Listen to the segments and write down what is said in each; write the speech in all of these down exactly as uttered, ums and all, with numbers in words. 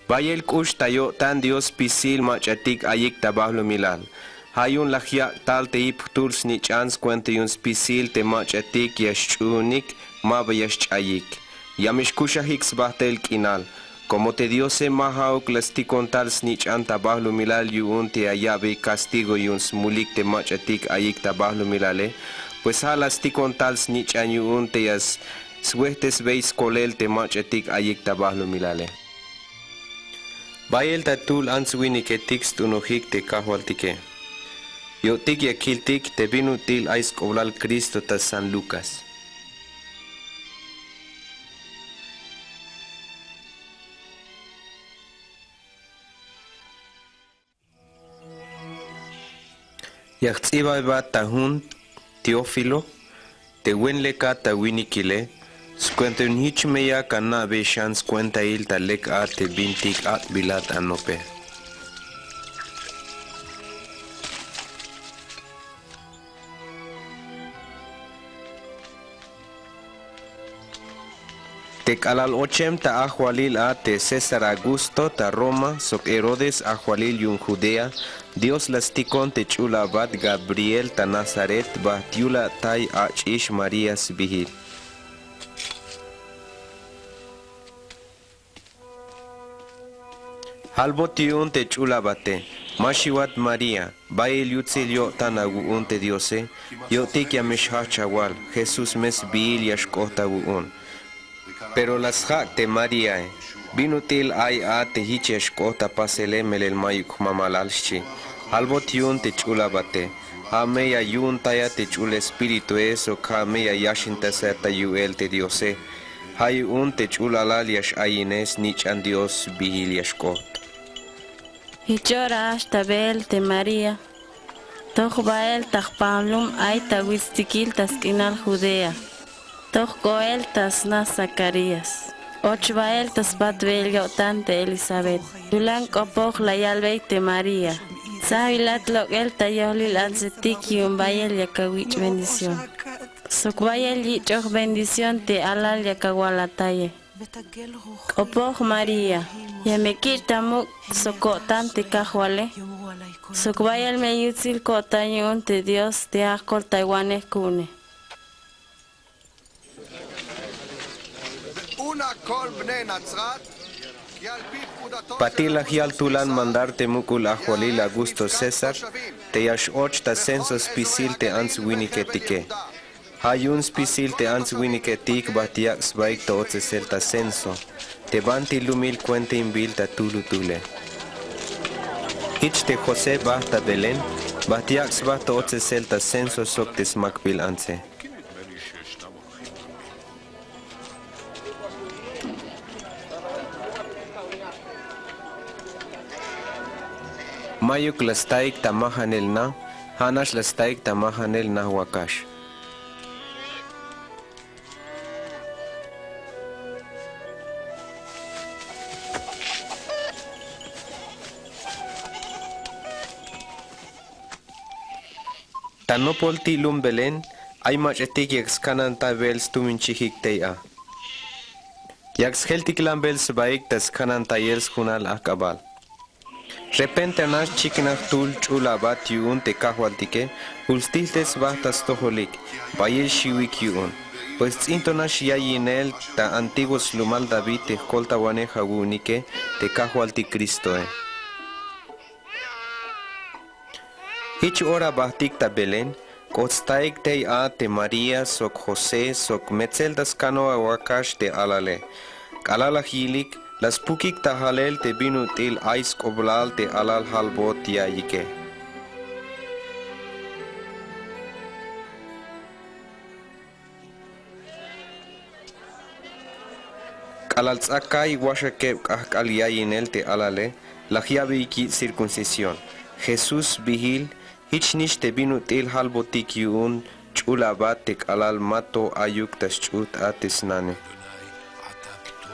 Bayel k'ux ta yo'tan Dios spisil mach'atik ayik ta balumilal. Ja' yu'un laj yak' tal te yip jtul snich'an skuenta yu'un spisil te mach'atik ya xch'uunik, ma ba ya xch'ayik. Ya me xkuxajik sbajtel k'inal. Komo te Diose ma ja'uk la stikon tal snich'an ta balumilal yu'un te ya ya'bey castigo yu'un smulik te mach'atik ayik ta balumilale, pues ja' la stikon tal snich'an yu'un te ya s- swejtesbey skolel te mach'atik ayik ta balumilale. Bayel ta jtul ants winiketik st'unojik te Kajwaltike. Yo'tik ya kiltik te bin ut'il ay sk'oblal Cristo ta San Lucas. Ya jts'ibaybat ta jun, Teófilo, te wen lek a ta winikile, skuenta yu'un jich me yak ana'bey xan skuentail ta lek a te bintik at'bilat anope. Te k'alal ochem ta ajwalil a te César Augusto ta Roma sok Herodes ajwalil yu'un Judea, Dios la stikon te ch'ul abat Gabriel ta Nazaret, bajt yul atay ach'ix María sbijil. Jalbot yu'un te ch'ul abate, ma xiwat María, bayel yutsil yo'tan awu'un te Diose, yo'tik ya me xjajch awal, Jesús me sbiil ya xk'ot awu'un. Pero la sjak' te Maríae, bin ut'il ay a te jich ya xk'ot apasele melel mayuk jmamalal, xchi. Jalbot yu'un te ch'ul abate, ja' me ya yu'untaya te ch'ul Espiritue sok ja' me ya yaxintasa ta yu'el te Diose. Ja' yu'un te ch'ul alal ya x-ayine snich'an Dios sbijil ya xk'ot. Jich ora a xtabeel te María, toj bael ta jpajlum ay ta witstikil ta sk'inal Judea. Toj k'oel ta sna Zacarías. Och bael ta spatbeel yo'tan te Elisabet. Tulan k'opoj la yalbey te María: Tsajbilat lok'el ta yojlil antsetik yu'un bayel yak awich' bendición. Sok bayel yich'oj bendición te alal yak awalataye. K'opoj María, ya me kich' ta muk' sok ko'tan te Kajwale. Sok bayel me yutsil ko'tan yu'un te Dios te ja' jkoltaywanej ku'une. Patil la yal tulan mandar te muk'ul ajwalil Augusto César te ya x-och ta censo spisil te ants winiketike. Ja' yu'un spisil te ants winiketik bajt yak' sbaik ta otsesel ta censo te banti lumil kuentainbil ta tulutule. Jich te José bajt ta Belén, bajt yak' sba ta otsesel ta censo sok te smakbil antse. Mayuk la staik ta majanel na, ja'nax la staik ta majanel na wakax. Ta nopol ti' lum Belén ay mach'atik yak skanantaybel stumin chijik tey a. Yak sjeltiklanbel sbaik ta skanantayel sjunal ajk'abal. Repente nax chiknaj jtul ch'ul abat yu'un te Kajwaltike, jul stijltes sba ta stojolik, bayel xiwik yu'un. Pues ts'in to nax yayinel ta antiguo slumal David te jkoltawanej awu'unike te Kajwaltik Cristoe. Jich ora bajtik ta Belén, k'ot staik tey a te María sok José sok metzel ta skanowa wakax te alale. K'alal la yilik, la spukik ta jalel te bin ut'il ay sk'oblal te alal jalbot ya'iyike. K'alal ts'akay waxakeb k'ajk'al ya'iyinel te alale, la jya'beyik yich' circuncisión. Jesús sbiil, jich nix te bin ut'il jalbotik yu'un ch'ul abat te k'alal ma to ayuk ta sch'ujt a te snane.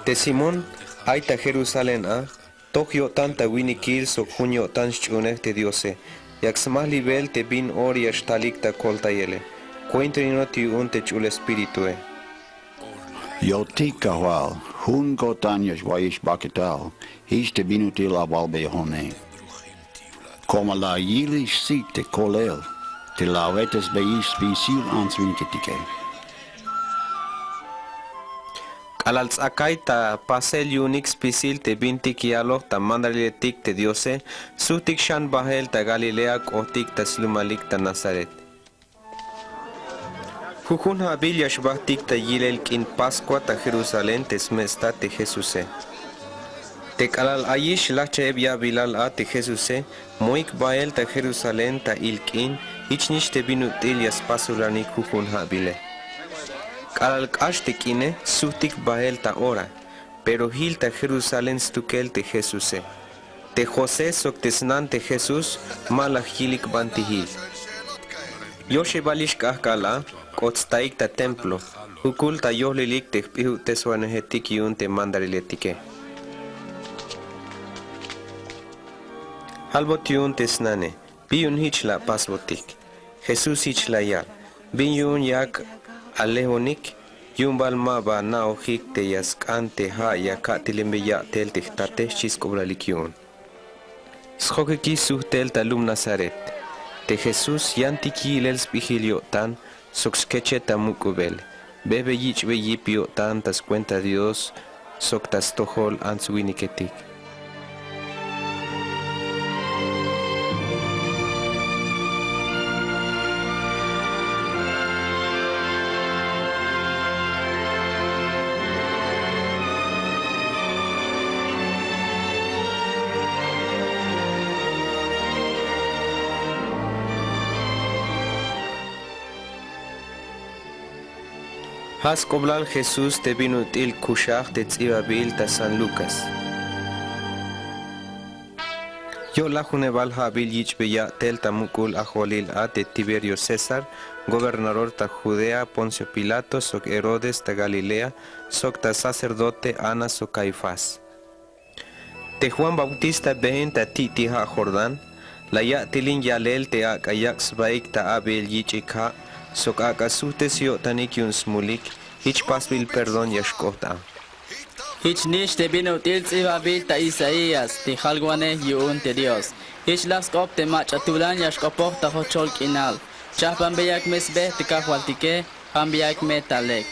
Te Simón ay ta Jerusalén a, toj yo'tan ta winikil sok jun yo'tan sch'uunej te Diose, yak smajlibel te bin ora ya xtalik ta koltayele. Kuentainot yu'un te ch'ul Espiritue. Yo'tik, Kajwal, Jun ko'tan ya xwa'iyix baketal jich te bin ut'il awalbeyojone. Komo la yilix sik te kolel te la awetesbeyix spisil ants winiketike. K'alal ts'akay ta pasel yu'unik spisil te bintik yaloj ta mandariletik te Diose, sujtik xan bajel ta Galilea k'otik ta slumalik ta Nazaret. Jujun ja'bil ya xbajtik ta yilel k'in Pascua ta Jerusalén te sme' stat te Jesuse. Te k'alal ayix lajchajeb ya'bilal a te Jesuse, moik bael ta Jerusalén ta il k'in, jichnix te bin ut'il ya spasulanik jujun ja'bile. K'alal k'ax te k'ine, sujtik bael ta ora, pero jil ta Jerusalén stukel te Jesuse. Te José sok te snan te Jesús ma la jyilik banti jil. Yoxebalix k'ajk'al a k'ot staik ta templo, jukul ta yojlilik te jp'ijubteswanejetik yu'un te mandariletike. Jalbot yu'un te snane: ¿Bi yu'un jich la apasbotik? Jesús jich la yal: ¿Bin yu'un yak alejonik? Yu'un bal ma ba ana'ojik te ya sk'an te ja' ya ka'tilenbey ya'tel te jtate, xchi sk'oblalik yu'un. Sjokikix sujtel ta lum Nazaret. Te Jesús yantik yilel sp'ijil yo'tan sok skechet ta muk'ubel. Bejbey yich'bey yip yo'tan ta skuenta Dios sok ta stojol ants winiketik. Ja' sk'oblal Jesús te bin ut'il kuxaj te ts'ibabil ta San Lucas. Yo'lajunebal ja'bil yich'bey ya'tel ta muk'ul ajwalil a te Tiberio César, gobernador ta Judea, Poncio Pilato sok Herodes ta Galilea, sok ta sacerdote Ana sok Caifás. Te Juan Bautista been ta ti' ti' ja' Jordán, la ya'telin yalel te ak'a yak' sbaik ta abeel yich'ik ja' sok ak'a sujtes yo'tanik yu'un smulik. Jich pasbil perdón ya xk'ot a. Jichnix te bin ut'il ts'ibabil ta Isaías te jalwanej yu'un te Dios. Jich la sk'op te mach'a tulan ya xk'opoj ta jochol k'inal: Chajpanbeyak me sbe te Kajwaltike, janbeyak me ta lek.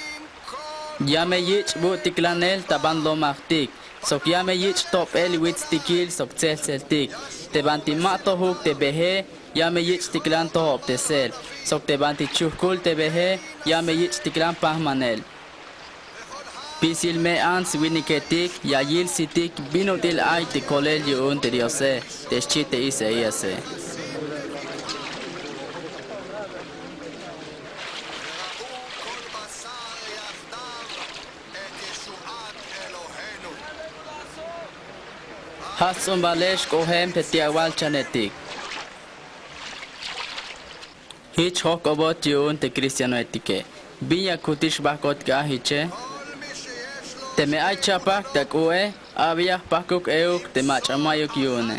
Ya me yich' bu'tiklanel ta ban lomajtik, sok ya me yich' top'el witstikil sok tseltseltik. Te banti ma tojuk te beje, ya me yich'tiklan tojobtesel, sok te banti chujkul te beje, ya me yich'tiklan pajmanel. Spisil me ants winiketik ya yil sitik bin ut'il ay te kolel yu'un te Diose, te xchi te Isaíase. Ja' sts'umbalex k'ojem te ti'awal chanetik. Jich jojk'obot yu'un te cristianoetike. Bin ya kutix jbajk'otik a jiche? Teme ay chapajk ta k'u'e, a'beya jpajkuk euk te mach'a mayuk yu'une.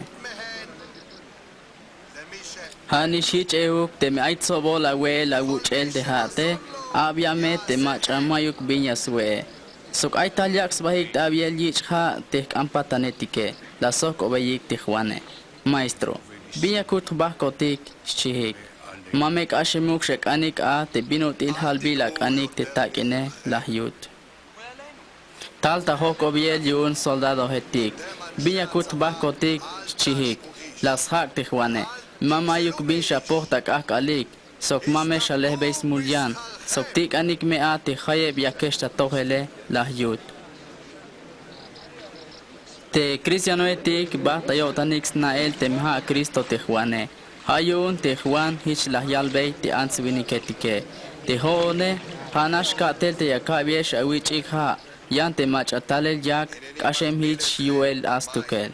Ja'nix jich euk teme ay tsobol awe'el awuch'el te ja'ate, a'beya me te mach'a mayuk bin ya swe'e. Sok ay tal yak' sbajik ta abiel yich' ja' te jk'an patanetike, la sjojk'obeyik te Juane: Maestro, ¿bin yakut jbajk'otik? Xchijik. Ma me k'axemuk xak'anik a te bin ut'il jalbil ak'anik te tak'ine, laj yut. Tal ta jojk'obiel yu'un soldadoetik: ¿Bin yakut jbajk'otik? Xchijik. La sjak' te Juane: Ma mayuk bin xapoj ta k'ajk'alik, sok ma me xalejbey smul yan, sok tik'anik me a te jayeb yakex ta tojele, laj yut. Te cristianoetik bajt ta yo'tanik sna'el teme ja' Cristo te Juane. Ja' yu'un te Juan jich la yalbey te ants winiketike: Te jo'one, ja'nax ka'tel te ya ka'beyex awich'ik ja', yan te mach'a talel yak', k'axem jich yu'el a stukel.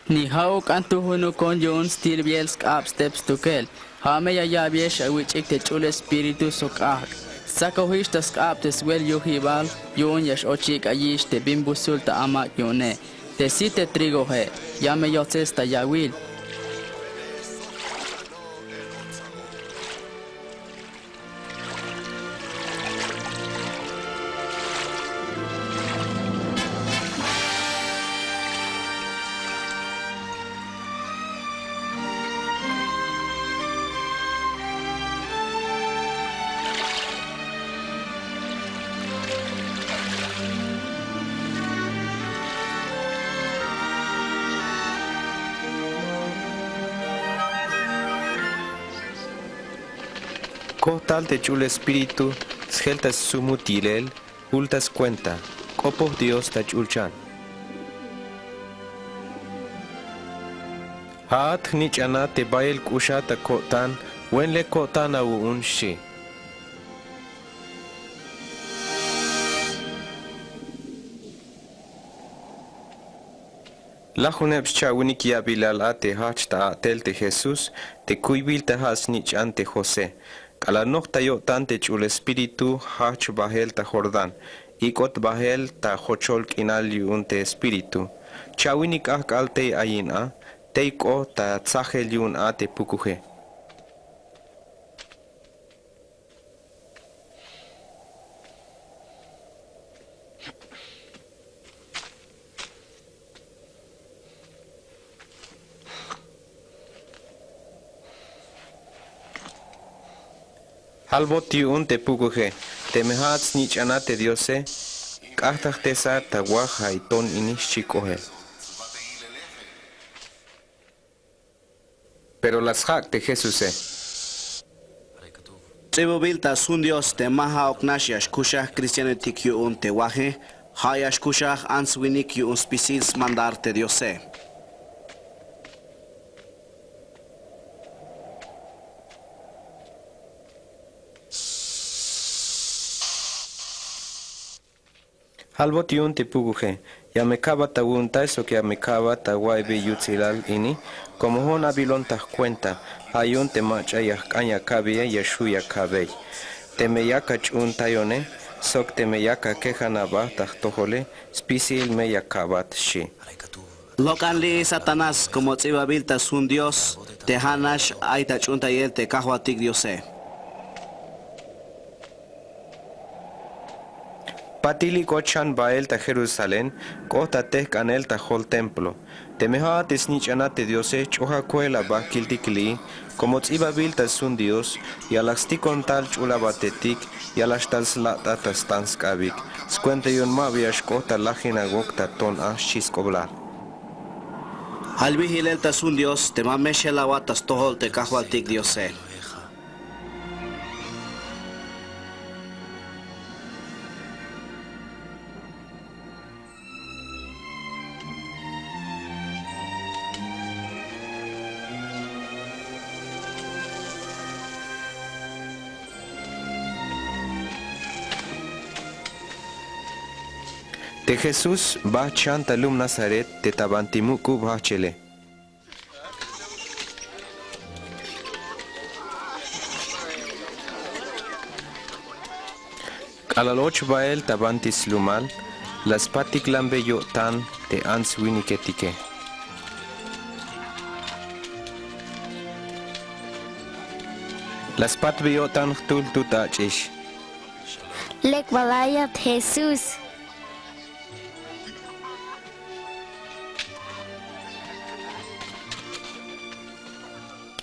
Ni ja'uk k'an tujunukon yu'un stilbiel sk'ab step stukel. Ja' me ya ya'beyex awich'ik te ch'ul espíritu sok ajk'. Stsakojix ta sk'ab te swel yujibal yu'un ya x-ochik ayix te bin busul ta amak' yu'une. Te sit te trigoje, ya me yotsets ta yawil. Kojtal te ch'ul Espíritu, sjel ta sumut yilel, jul ta skuenta, k'opoj Dios ta ch'ulchan. Ja'at jnich'anat te bayel k'uxat ta ko'tan, wen lek ko'tan awu'un, xchi. Lajuneb xcha'winik ya'bilal a te jajch ta a'tel te Jesús, te kuybil ta ja' snich'an te José. K'alal noj ta yo'tan te ch'ul Espíritu, jajch bajel ta Jordán, ik'ot bajel ta jochol k'inal yu'un te Espíritu. Cha'winik ajk'al tey ayin a, tey k'ot ta tsajel yu'un a te pukuje. Jalbot yu'un te pukuje, teme ja'at snich'anat te Diose, k'ajtajtesa ta waj ja'i ton ini, xchi k'ojel. Pero la sjak' te Jesuse. Ts'ibubil ta sjun Dios te ma ja'uk nax ya xkuxaj cristianoetik yu'un te waje, ja' ya xkuxaj ants winik yu'un spisil smandar te Diose. Jalbot yu'un te pukuje, ya me ka'bat ta wu'untax sok ya me ka'bat ta wa'ibe yutsilal ini, komo jo'on abilon ta jkuenta, ja' yu'un te mach'a ya jk'an ya ka'beye ya xju' ya ka'bey. Teme yak ach'uuntayone, sok teme yak akejan aba ta jtojole, spisil me ya ka'bat, xchi. Lok'an li'i Satanás, komo ts'ibabil ta sjun Dios te ja' nax ay ta ch'uuntayel te Kajwaltik Diose. Patil ik'ot xan bael ta Jerusalén, k'ot ta tejk'anel ta jol templo. Teme ja'at te snich'anat te Diose, ch'oja koel aba kiltik li'i, komo ts'ibabil ta sjun Dios, ya la jstikon tal ch'ul abatetik, ya la xtal sla'tat ta stan sk'abik. Skuenta yu'un ma ba ya xk'ot ta lajinawok ta ton a, xchi sk'oblal. Albi jilel ta sjun Dios te ma me xjel awat ta stojol te Kajwaltik Diose. Te Jesús bajt xan ta lum Nazaret te ta banti muk'ub jajchele. K'alal och bael ta banti slumal, la spatiklanbe yo'tan te ants winiketike. La spatbe yo'tan jtul tut ach'ix. Lek bal ayat Jesús.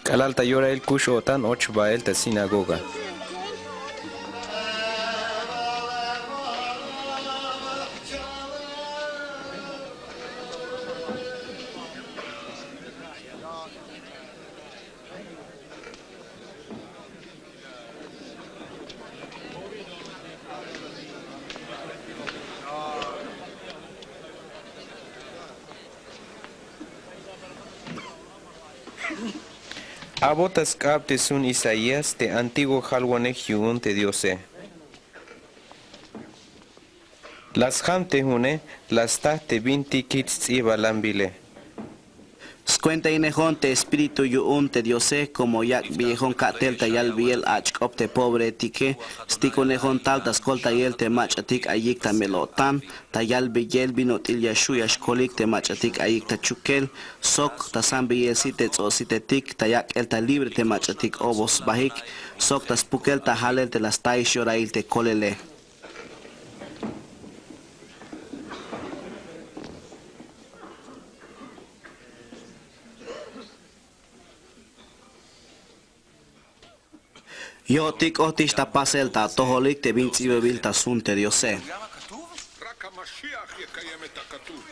K'alal ta yorail kux o'tan och bael ta sinagoga. A'bot ta sk'ab te sjun Isaías te antiguo jalwanej yu'un te Diose. La sjam te june, la sta te bintik kich sts'ibalanbile. Skuentayinejon te Espíritu yu'un te Diose, komo yak'biyejon ka'tel ta yalbeyel ach'k'op te pobretike, stikunejon tal ta skoltayel te mach'atik ayik ta mel o'tan, ta yalbeyel bin ut'il ya xju' ya xkolik te mach'atik ayik ta chukel, sok ta sambeyel sit te ts'o'sitetik, ta yak'el ta libre te mach'atik obos sbajik, sok ta spukel ta jalel te la staix yorail te kolele. Yo'tik k'otix ta pasel ta atojolik te bin ts'ibabil ta sjun te Diose.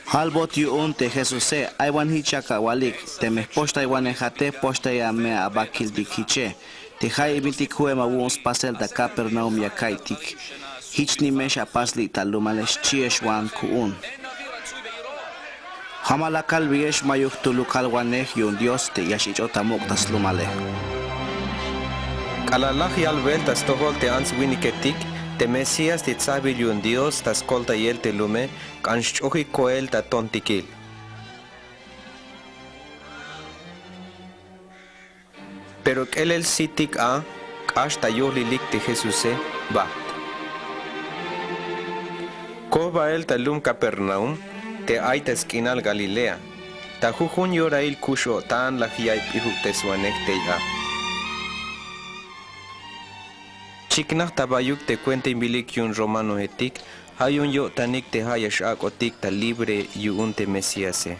Jalbot yu'un te Jesuse, ay wan jich yak awalik, teme jpoxtaywanejate, poxtaya me aba kiltik jiche. Te jayeb bintik ju'em awu'un spasel ta Capernaum ya ka'iytik. Jich nimex apas li' ta lumale, xchiex wan ku'un. Ja' ma la kalbeyex, mayuk jtul lukalwanej yu'un Dios te ya x-ich'ot ta muk' ta slumale. K'alal laj yalbel ta stojol te ants winiketik te Mesías te tsajbil yu'un Dios ta skoltayel te lume, k'an xch'ojik koel ta tontikil. Pero k'elel sitik a k'ax ta yolilik te Jesuse, bajt. Koj bael ta lum Capernaum te ay ta sk'inal Galilea, ta jujun yorail kux-o'tan laj yaiy p'ijubteswanej tey a. Chiknaj ta bayuk te kuentainbilik yu'un romanojetik, ja' yu'un yo'tanik te ja' ya x-ak'otik ta libre yu'un te Mesíase.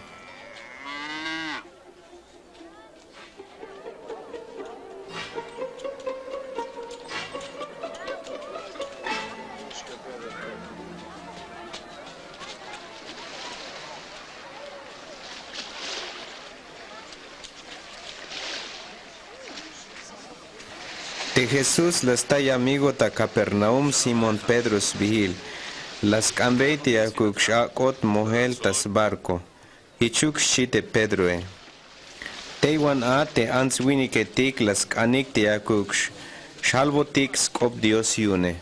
Te Jesús la sta yamigo ta Capernaum Simón Pedro sbiil. La sk'anbey te yakuk x-ak'ot mojel ta sbarco. Jichuk xchi te Pedroe. Tey wan a te ants winiketik la sk'anik te yakuk x-jalbotik sk'op Dios yu'une.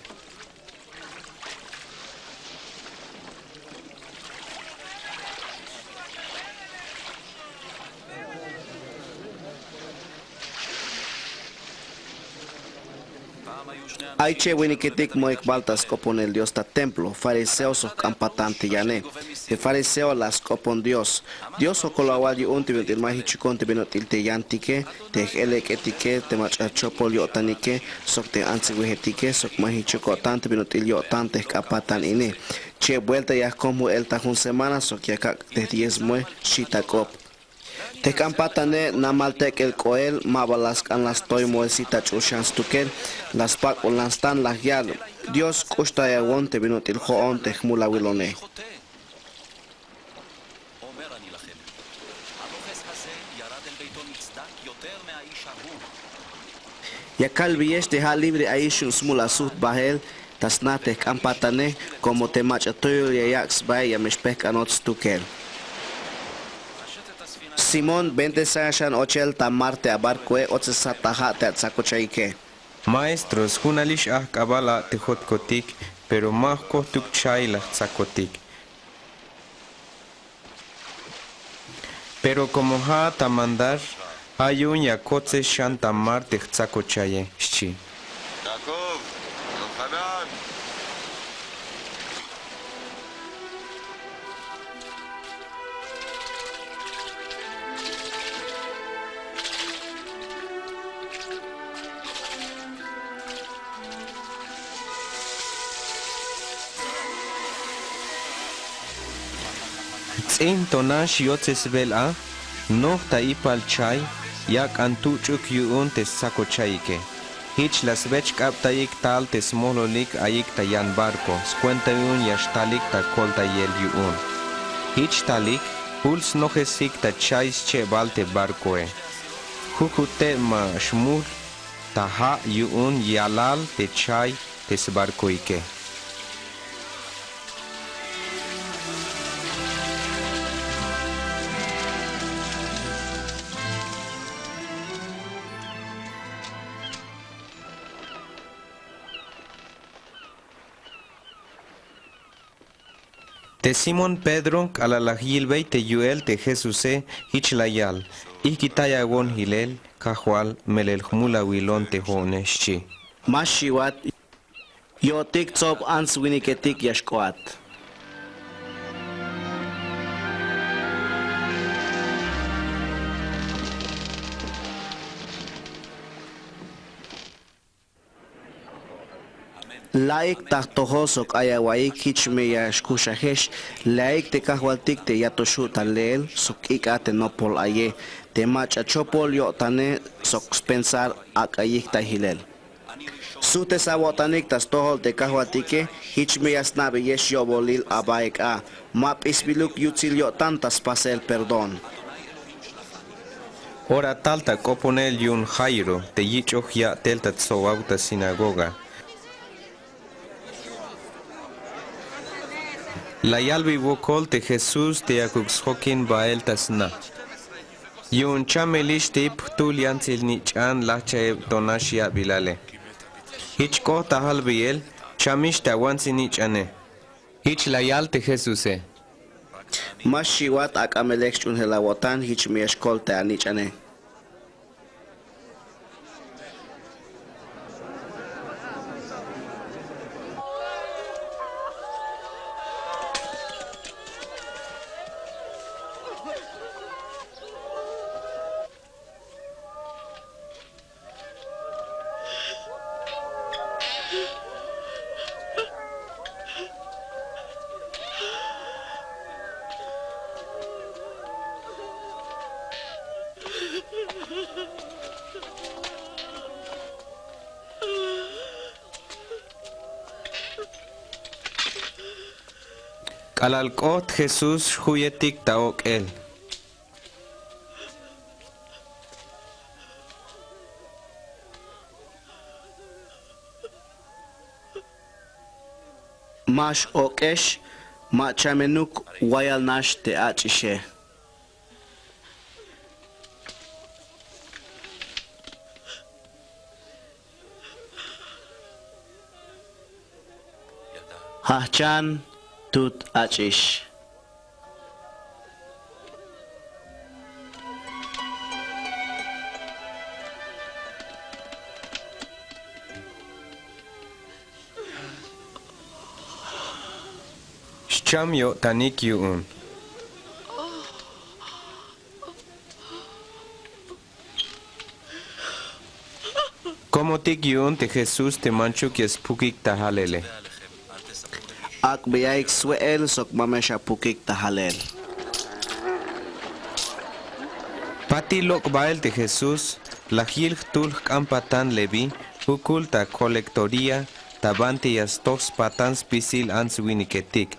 Ay che' winiketik moik bal ta sk'oponel Dios ta templo, fariseo sok jk'an patan te yane. Te fariseo la sk'opon Dios. Dios jokol awal yu'un te bin ut'il ma jichukon te bin ut'il te yantike, te j-elek'etike, te mach'a chopol yo'tanike, sok te antswijetike, sok ma jichuk o'tan te bin ut'il yo'tan te jk'an patan ine. Che' buelta ya jkom ju'el ta jun semana sok ya kak' te diezmoe, xchi ta k'op. Te jk'an patane namal tek'el k'oel, ma ba la sk'an la stoy moel sit ta ch'ul xan stukel, la spak'ulan stan, laj yal: Dios, k'uxtayawon te bin ut'il jo'on te jmulawilone. Ya kalbeyex te ja' libre ayix yu'un smul asujt bael ta sna te jk'an patane, como te mach'a toyol ya yak' sbael ya me xpejk'anot stukel. Simón, bentesaya xan ochel ta mar te abarcoe, otsesat ta ja' te atsakochayike. Maestros, junalix ajk'abal a te jotkotik, pero ma jkojtuk chay la jtsakotik. Pero como ja'at ta mandar, ja' yu'un ya kotses xan ta mar te jtsakochaye, xchi. Jacob, Yohanan. Ts'in tonax yotsesbel a, noj ta ipal chay, ya k'an tuch'uk yu'un te stsakochayike. Jich la swechk'abtayik tal te smololik ayik ta yan barco, skuenta yu'un ya xtalik ta koltayel yu'un. Jich talik, jul snojesik ta chay schebal te barcoe. Jujut teb ma xmul ta ja' yu'un yalal te chay te sbarcoike. Te Simón Pedro, k'alal la yilbey te yu'el te Jesuse, jich la yal: Ijkitayawon jilel, Kajwal, melel jmulawilon te jo'one, xchi. Ma xiwat, yo'tik tsob ants winiketik ya xk'oat. La'ik ta jtojol sok ay awaiyik, jich me ya xkuxajex. La'ik te Kajwaltik te ya to xju' ta leel sok k'ik'a te nopol aye. Te mach'a chopol yo'tane sok spensar ak'a yijtay jilel. Sujtesa awo'tanik ta stojol te Kajwaltike, jich me ya sna'beyex yo'bolil abaik a. Ma p'isbiluk yutsil yo'tan ta spasel perdón. Ora tal ta k'oponel yu'un Jairo te yich'oj ya'tel ta tsobauk ta sinagoga. La yalbey wokol te Jesús te yakuk sjokin bael ta sna. Yu'un chamelix te ip jtul yantsil nich'an lajchayeb tonax ya'bilale. Jich k'ot ta jalbeyel, chamix te awantsil nich'ane. Jich la yal te Jesuse. Ma xiwat ak'a melel xch'uunjel awo'tan jich me ya xkol te anich'ane. K'alal k'ot Jesús xjuyetik ta ok'el. Ma x-ok'ex, ma chamenuk wayal nax te ach'ixe. Jajchan tut ach'ix. Xcham yo'tanik yu'un. Komotik yu'un te Jesús te manchuk ya spukik ta jalele. Ak'beyaik swe'el sok ma me xapukik ta jalel. Patil lok' bael te Jesús, la jyil jtul jk'an patan Leví, jukul ta colectoría, ta banti ya stoj spatan spisil ants winiketik.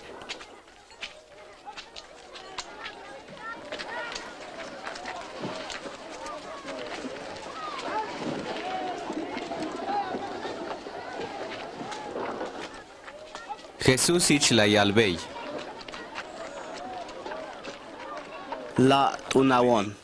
Jesús jich la yalbey. La t'unawon.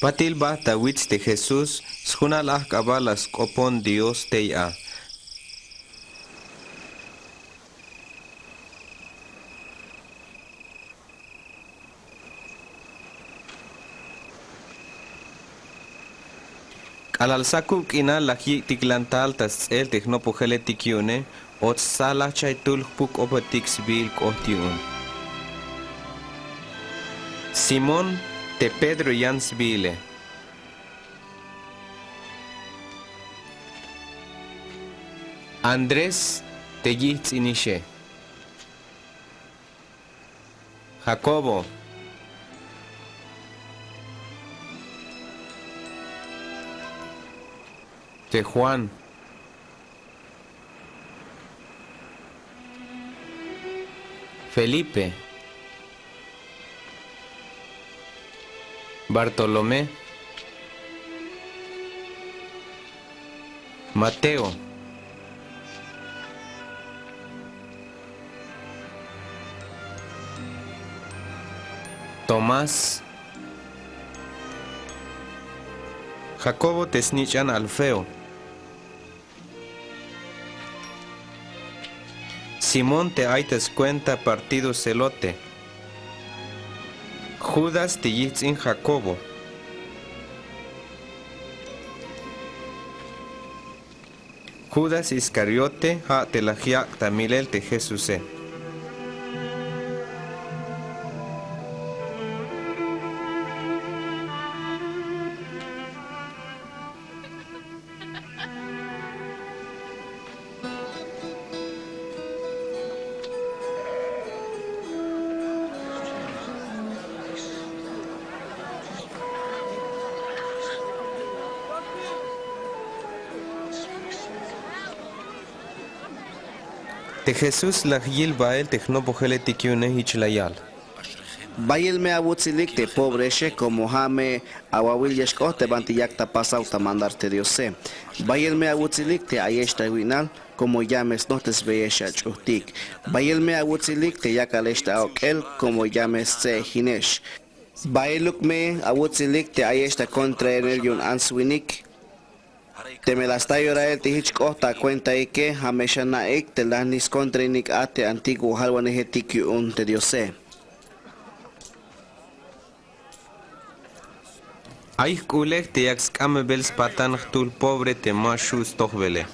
Patil bajt ta wits te Jesús, sjunal ajk'abal la sk'opon Dios tey a. K'alal sakub k'inal la jyik'tiklan tal ta sts'el te jnopojeletik yu'une, och stsaj lajchaytul jpuk-k'opetik sbiil k'ot yu'un. Simón, te Pedro yan sbiile. Andrés, te yijts'inixe. Jacobo, te Juan, Felipe, Bartolomé, Mateo, Tomás, Jacobo te snich'an Alfeo, Simón te ay ta skuenta partido Celote, Judas te yijts'in Jacobo, Judas Iscariote ja' te laj yak' ta milel te Jesuse. Te Jesús laj yil bael te jnopojeletik yu'une jich la yal: Bayel me awutsilik te pobreexe, como ja' me awawil ya xk'ot te banti yak ta pasaw ta mandar te Diose. Bayel me awutsilik te ayex ta wi'nal, como ya me snojtesbeyex ach'ujtik. Bayel me awutsilik te yakalex ta ok'el, como ya me stse'ejinex. Bayeluk me awutsilik te ayex ta kontrainel yu'un ants winik. Teme la sta yorael te jich k'ot ta akuentaike, ja' me xana'ik te la jnis kontrainik a te antiguo jalwanejetik yu'un te Diose. Ay jk'ulej te yak sk'ambebel spatan jtul pobre te ma xju' stojbele.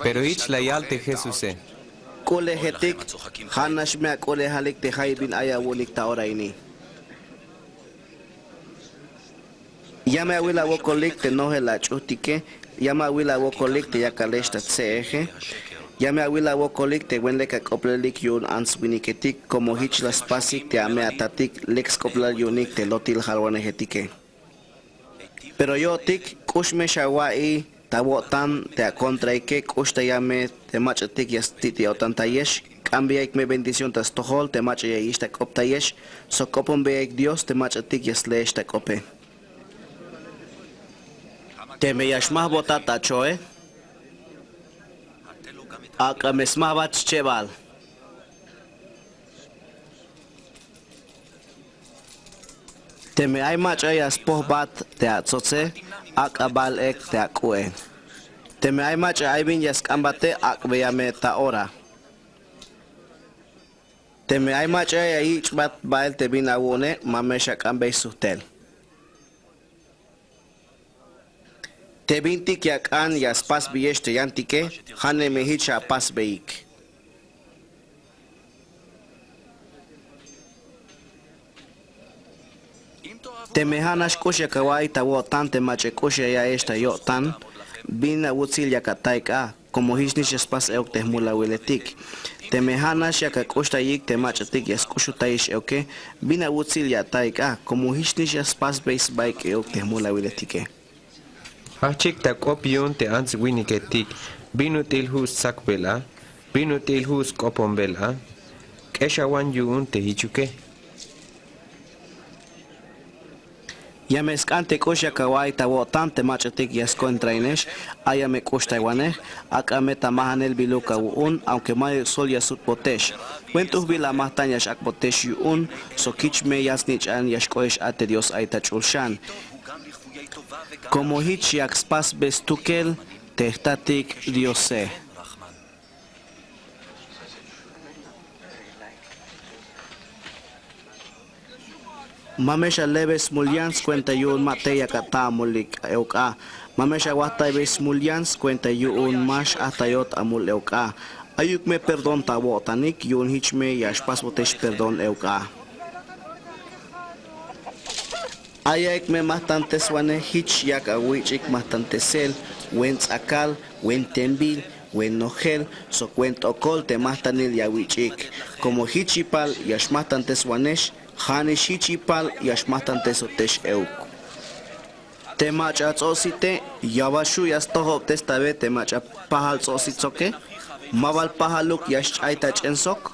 Pero jich la yal te Jesuse: K'ulejetik, ja'nax me ak'ulejalik te jayeb bin ay awu'unik ta ora ini. Ya me awil awokolik te nojel ach'ujtike, ya me awil awokolik te yakalex ta tse'eje, ya me awil awokolik te wen lek ak'oplelik yu'un ants winiketik, como jich la spasik te ame atatik lek sk'oplal yu'unik te lotil jalwanejetike. Pero yo'tik, k'ux me xawa'iy ta awo'tan te akontraike, k'uxtaya me te mach'atik ya sti' te yo'tantayex, k'ambeyaik me bendición ta stojol te mach'a ya yich' ta k'optayex, sok k'oponbeyaik Dios te mach'atik ya sleex ta k'ope. Teme ya xmajbotat acho'e, ak'a me smajbat schebal. Teme ay mach'a ya spojbat te atsotse, ak'a bal ek te ak'u'e. Teme ay mach'a ay bin ya sk'ambate, ak'beya me ta ora. Teme ay mach'a ya yich'bat bael te bin awu'une, ma me xak'ambey sujtel. Te bintik ya ak'an ya spasbeyex te yantike, ja'ne me jich apasbeyik. Teme ja'nax k'ux yak awa'iy ta awo'tan te mach'a k'ux ya ya'iyex ta yo'tan, bin awutsil yak ataik a, como jichnix ya spas euk te jmulawiletik. Teme ja'nax yak ak'uxtayik te mach'atik ya sk'uxutayix euke, bin awutsil ya ataik a, como jichnix ya spasbey sbaik euk te jmulawiletike. Jajchik ta k'op yu'un te ants winiketik: ¿Bin ut'il ju' stsakbel a? ¿Bin ut'il ju' sk'oponbel a? K'exawan yu'un te jichuke. Ya me sk'an te k'ux yak awa'iy ta awo'tan te mach'atik ya skontrainex, aya me k'uxtaywanej, ak'a me ta majanel biluk awu'un, aunque mayuk sol ya sutbotex. Wen t'ujbil amajtan ya x-ak'botex yu'un, sok jich me yan snich'an ya xk'o'ex a te Dios ay ta ch'ul xan. Como jich yak spasbe stukel te jtatik Diose. Ma me xalebe smul yan skuenta yu'un ma tey yak ata amul euk a. Ma me xawajtaybe smul yan skuenta yu'un ma x-ajtayot amul euk a. Ayuk me perdón ta awo'tanik, yu'un jich me ya xpasbotex perdón euk a. Ayaik me majtanteswanej jich yak awich'ik majtantesel, wen ts'akal, wen tembil, wen nojel, sok wen t'okol te majtanil ya awich'ik. Como jich yipal ya xmajtanteswanex, ja'nix jich yipal ya xmajtantesotex euk. Te mach'a ats'o'site, ¿ya bal xju' ya stojobtestabe te mach'a pajal ts'o'sit soke? ¿Ma bal pajaluk ya xch'ay ta ch'en sok?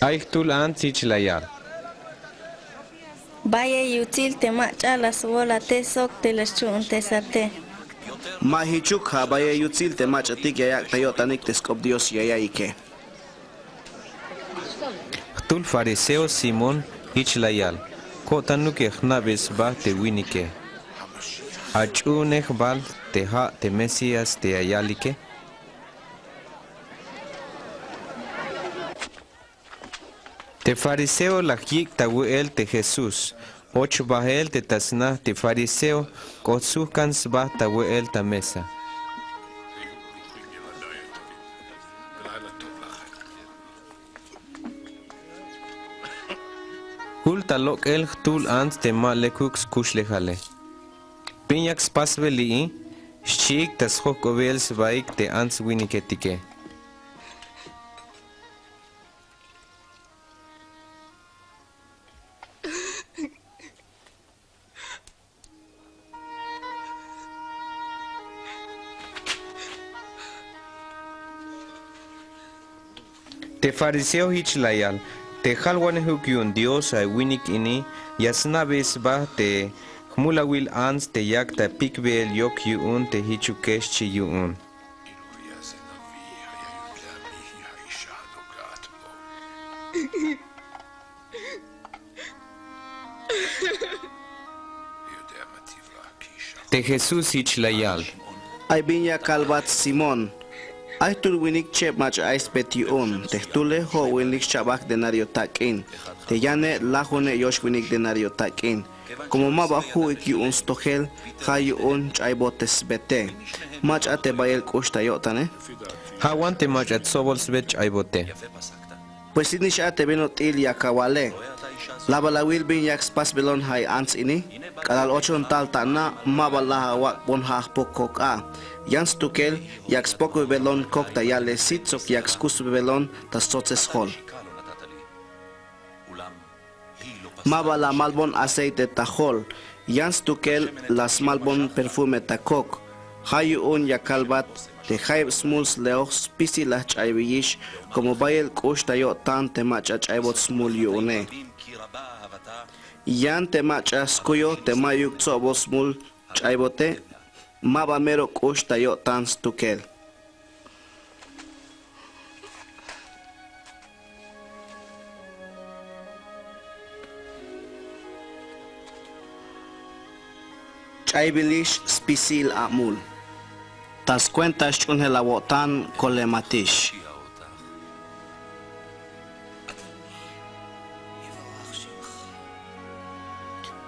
Ay jtul ants jich la yal: Bayel yutsil te mach'a la swolate sok te la xchu'untesate. Ma jichuk, ja' bayel yutsil te mach'atik ya yak' ta yo'tanik te sk'op Dios ya ya'iyike. Jtul fariseo Simón jich la yal: Ko'tanuk ya jna'be sba te winike. Ach'uunej bal te ja' te Mesías te ya yalike. Te fariseo la yik' ta wu'el te Jesús. Och bael te ta sna te fariseo, k'ot sujkan sba ta wu'el ta mesa. Jul ta lok'el jtul ants te ma lekuk skuxlejale. Bin yak spasbel li'i, xchi'ik ta sjojk'obeyel sbaik te ants winiketike. Te fariseo jich la yal: Te jalwanejuk yu'un Dios a winik ini ya sna'bey sba te jmulawil ants te yak ta pikbeyel yok yu'un te jichuke, xchi yu'un. Te Jesús jich la yal: Ay bin ya kalbat Simón. Ay jtul winik cheb mach'a ay sbet yu'un. Te jtule jo'winlik xchabajk denario tak'in. Te yane lajune yoxwinik denario tak'in. Como ma ba ju'ik yu'un stojel, ja' yu'un ch'aybot te sbete. Mach'a te bayel k'ux ta yo'tane. Ja' wan te mach'a tsobol sbet ch'aybote. Pues inix a te bin ut'il yak awale. La bal awil bin yak spasbelon ja'i ants ini. K'alal ochon tal ta ana, ma ba la awak'bon ja' jpok kok a. Yan stukel yak spokbebelon kok ta ya'lel sit sok yak skusbebelon ta stsotsel sjol. Ma ba la amalbon aceite ta jol. Yan stukel la smalbon perfume ta kok. Ja' yu'un ya kalbat te jayeb smul sle'oj spisil la jch'aybeyix, como bayel k'ux ta yo'tan te mach'a ch'aybot smul yu'une. Yan te mach'a skuyoj te ma'yuk tsobol smul ch'aybote, ma ba mero k'ux ta yo'tan stukel. Ch'aybilix spisil amul. Ta skuenta xch'uunjel awo'tan kolematix.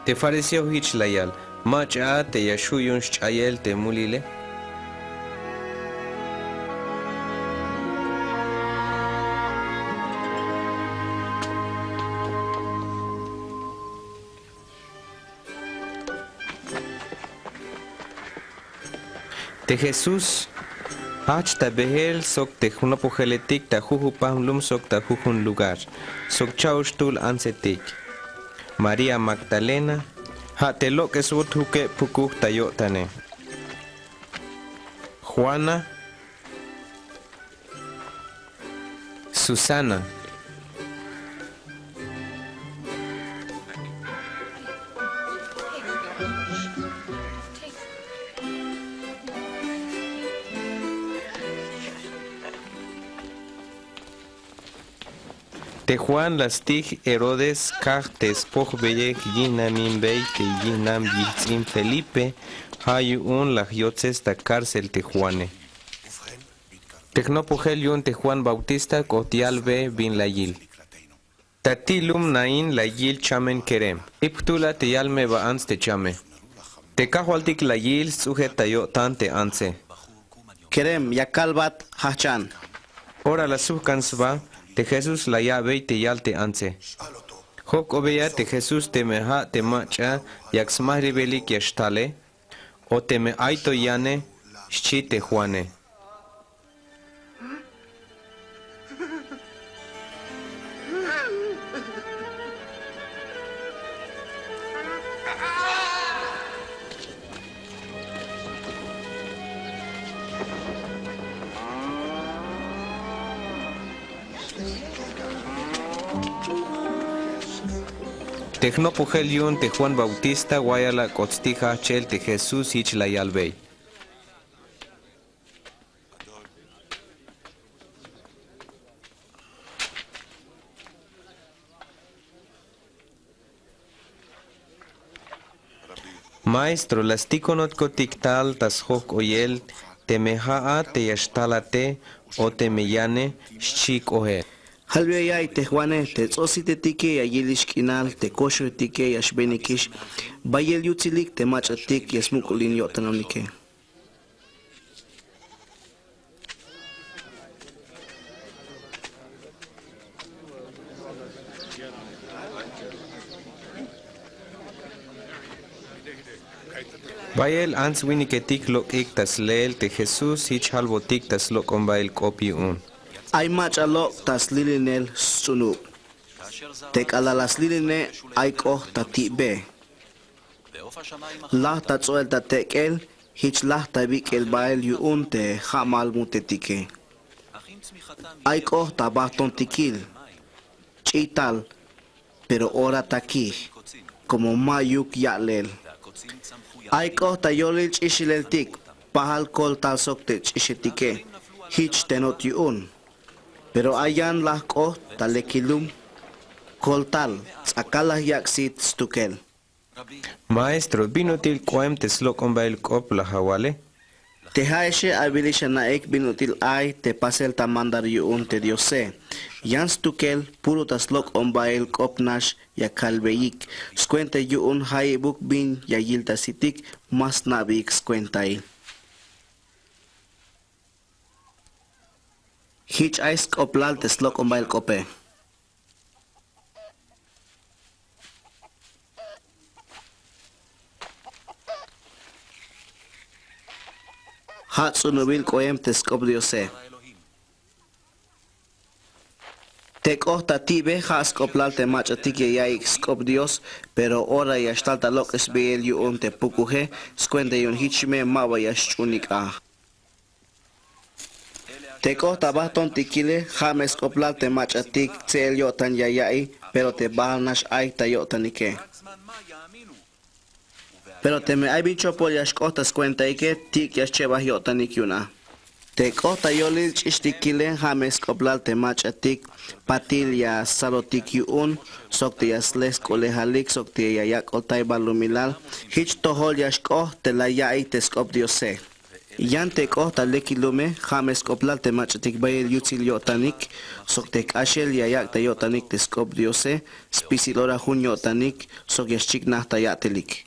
Te fariseo jich la yal: Mach'a a te ya xju' yu'un xch'ayel te mulile. Te Jesús jajch ta behel sok te jnopojeletik ta jujun pajmulum sok ta jujun lugar sok cha'oxtul antsetik. María Magdalena, ja' te lok'esbot jukeb pukuj ta yo'tane. Juana, Susana. Te Juan la stij Herodes kaj te spojbeyej yijnamimbey te yijnam yijts'in Felipe, ja' yu'un la jyotses ta cárcel te Juane. Te jnopojel yu'un te Juan Bautista k'ot yalbe bin la yil. Ta ti' lum Naín la yil chamen kerem. Ip jtul a te yalmeba ants te chame. Te Kajwaltik la yil sts'ujet ta yo'tan te antse. Kerem, ya kalbat, jajchan. Ora la sujkan sba, te Jesús la ya'bey te yal te antse. Jojk'obeya te Jesús teme ja' te mach'a yak smajribelik ya xtale, o teme ay to yane, xchi te Juane. Te jnopojel yu'un te Juan Bautista wayal a k'ot stij jajchel te Jesús jich la yalbey. Maestro, la stikonotkotik tal ta sjok'oyel, teme ja'at te ya xtalate o teme yane, xchi k'oje. Jalbeya ya'iy te Juane, te ts'ositetike ya yilix k'inal, te koxojetike ya xbenikix, bayel yutsilik te mach'atik ya smuk'ulin yo'tanonike. Bayel ants winiketik lok'ik ta sleel te Jesús jich jalbotik ta slok'ombail k'op yu'un. Ay mach'a lok' ta slilinel sts'unub. Te k'alal la sliline ay k'ojt ta ti'be. Laj ta ts'o'el ta tek'el, jich laj ta bik'el bael yu'un te ja'mal mutetike. Ay k'ojt ta bajtontikil, ch'iy tal, pero ora ta kij, como ma'yuk ya'lel. Ay k'ojt ta yolil ch'ixileltik, pajal koltal sok te ch'ixetike, jich tenot yu'un. Pero ay yan laj k'ojt ta lekilum, koltal, ts'akal la yak' sit stukel. Maestro, bin ut'il k'oem te slok'ombail k'op la awale? Te ja'exe awilix ana'ik bin ut'il ay te pasel ta mandar yu'un te Diose. Yan stukel puro ta slok'ombail k'op nax ya kalbeyik. Skuenta yu'un jayebuk bin ya yil ta sitik, ma sna'beyik skuentail. Jich ay sk'oplal te slok'ombail k'ope. Ja' ts'unubil k'oem te sk'op Diose. Te k'ojt ta ti'be ja' sk'oplal te mach'atik ya ya'iy sk'op Dios, pero ora ya xtal ta lok'esbeyel yu'un te pukuje, skuenta yu'un jich me maba ya xch'uunik a. Te k'ojt ta bajtontikile ja' me sk'oplal te mach'atik tse'el yo'tan ya ya'iy, pero te bajal nax ay ta yo'tanike. Pero teme ay bin chopol ya xk'ot ta skuentaike, tik' ya xchebaj yo'tanik yu'un a. Te k'ot ta yolil ch'ixtikile ja' me sk'oplal te mach'atik patil ya salotik yu'un, sok te ya sle sk'u'lejalik, sok te ya yak'oltay balumilal, jich tojol ya xk'ot te la ya'iy te sk'op Diose. Yan te k'ot ta lekilume ja' me sk'oplal te mach'atik bayel yutsil yo'tanik, sok te k'axel ya yak' ta yo'tanik te sk'op Diose, spisil ora jun yo'tanik, sok ya xchiknaj ta ya'telik.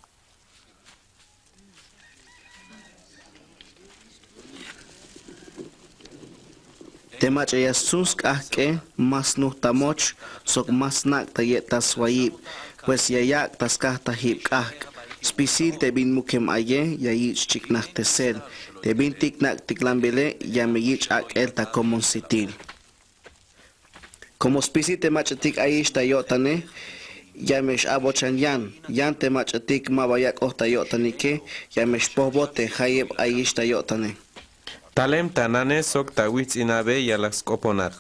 Te mach'a ya stsun sk'ajk'e, ma snuj ta moch, sok ma snak' ta ye'tal swayib, pues ya yak' ta skajtajib k'ajk'. Spisil te bin mukem aye, ya yich' chiknajtesel. Te bin tiknak'tiklanbele, ya me yich' ak'el ta komon sitil. Como spisil te mach'atik ayix ta yo'tane, ya me x-abochan yan, yan te mach'atik maba yak'oj ta yo'tanike, ya me xpojbot te jayeb ayix ta yo'tane. Talem ta nane sok ta wijts'inabe ya la sk'oponat.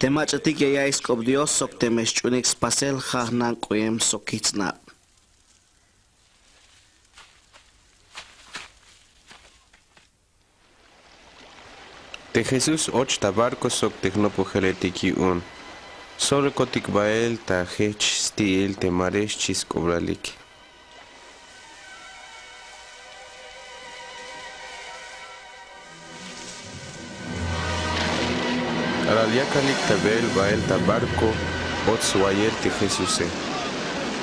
Te mach'atik ya ya'iy sk'op Dios sok teme xch'unik spasel ja' jnan k'oem sok kijts'nab. Te Jesús och ta barco sok te jnopojeletik yu'un. Solokotik bael ta jejch sti'il te mare xchi sk'oblalik. K'alal yakalik ta beel bael ta barco, och swayel te Jesuse.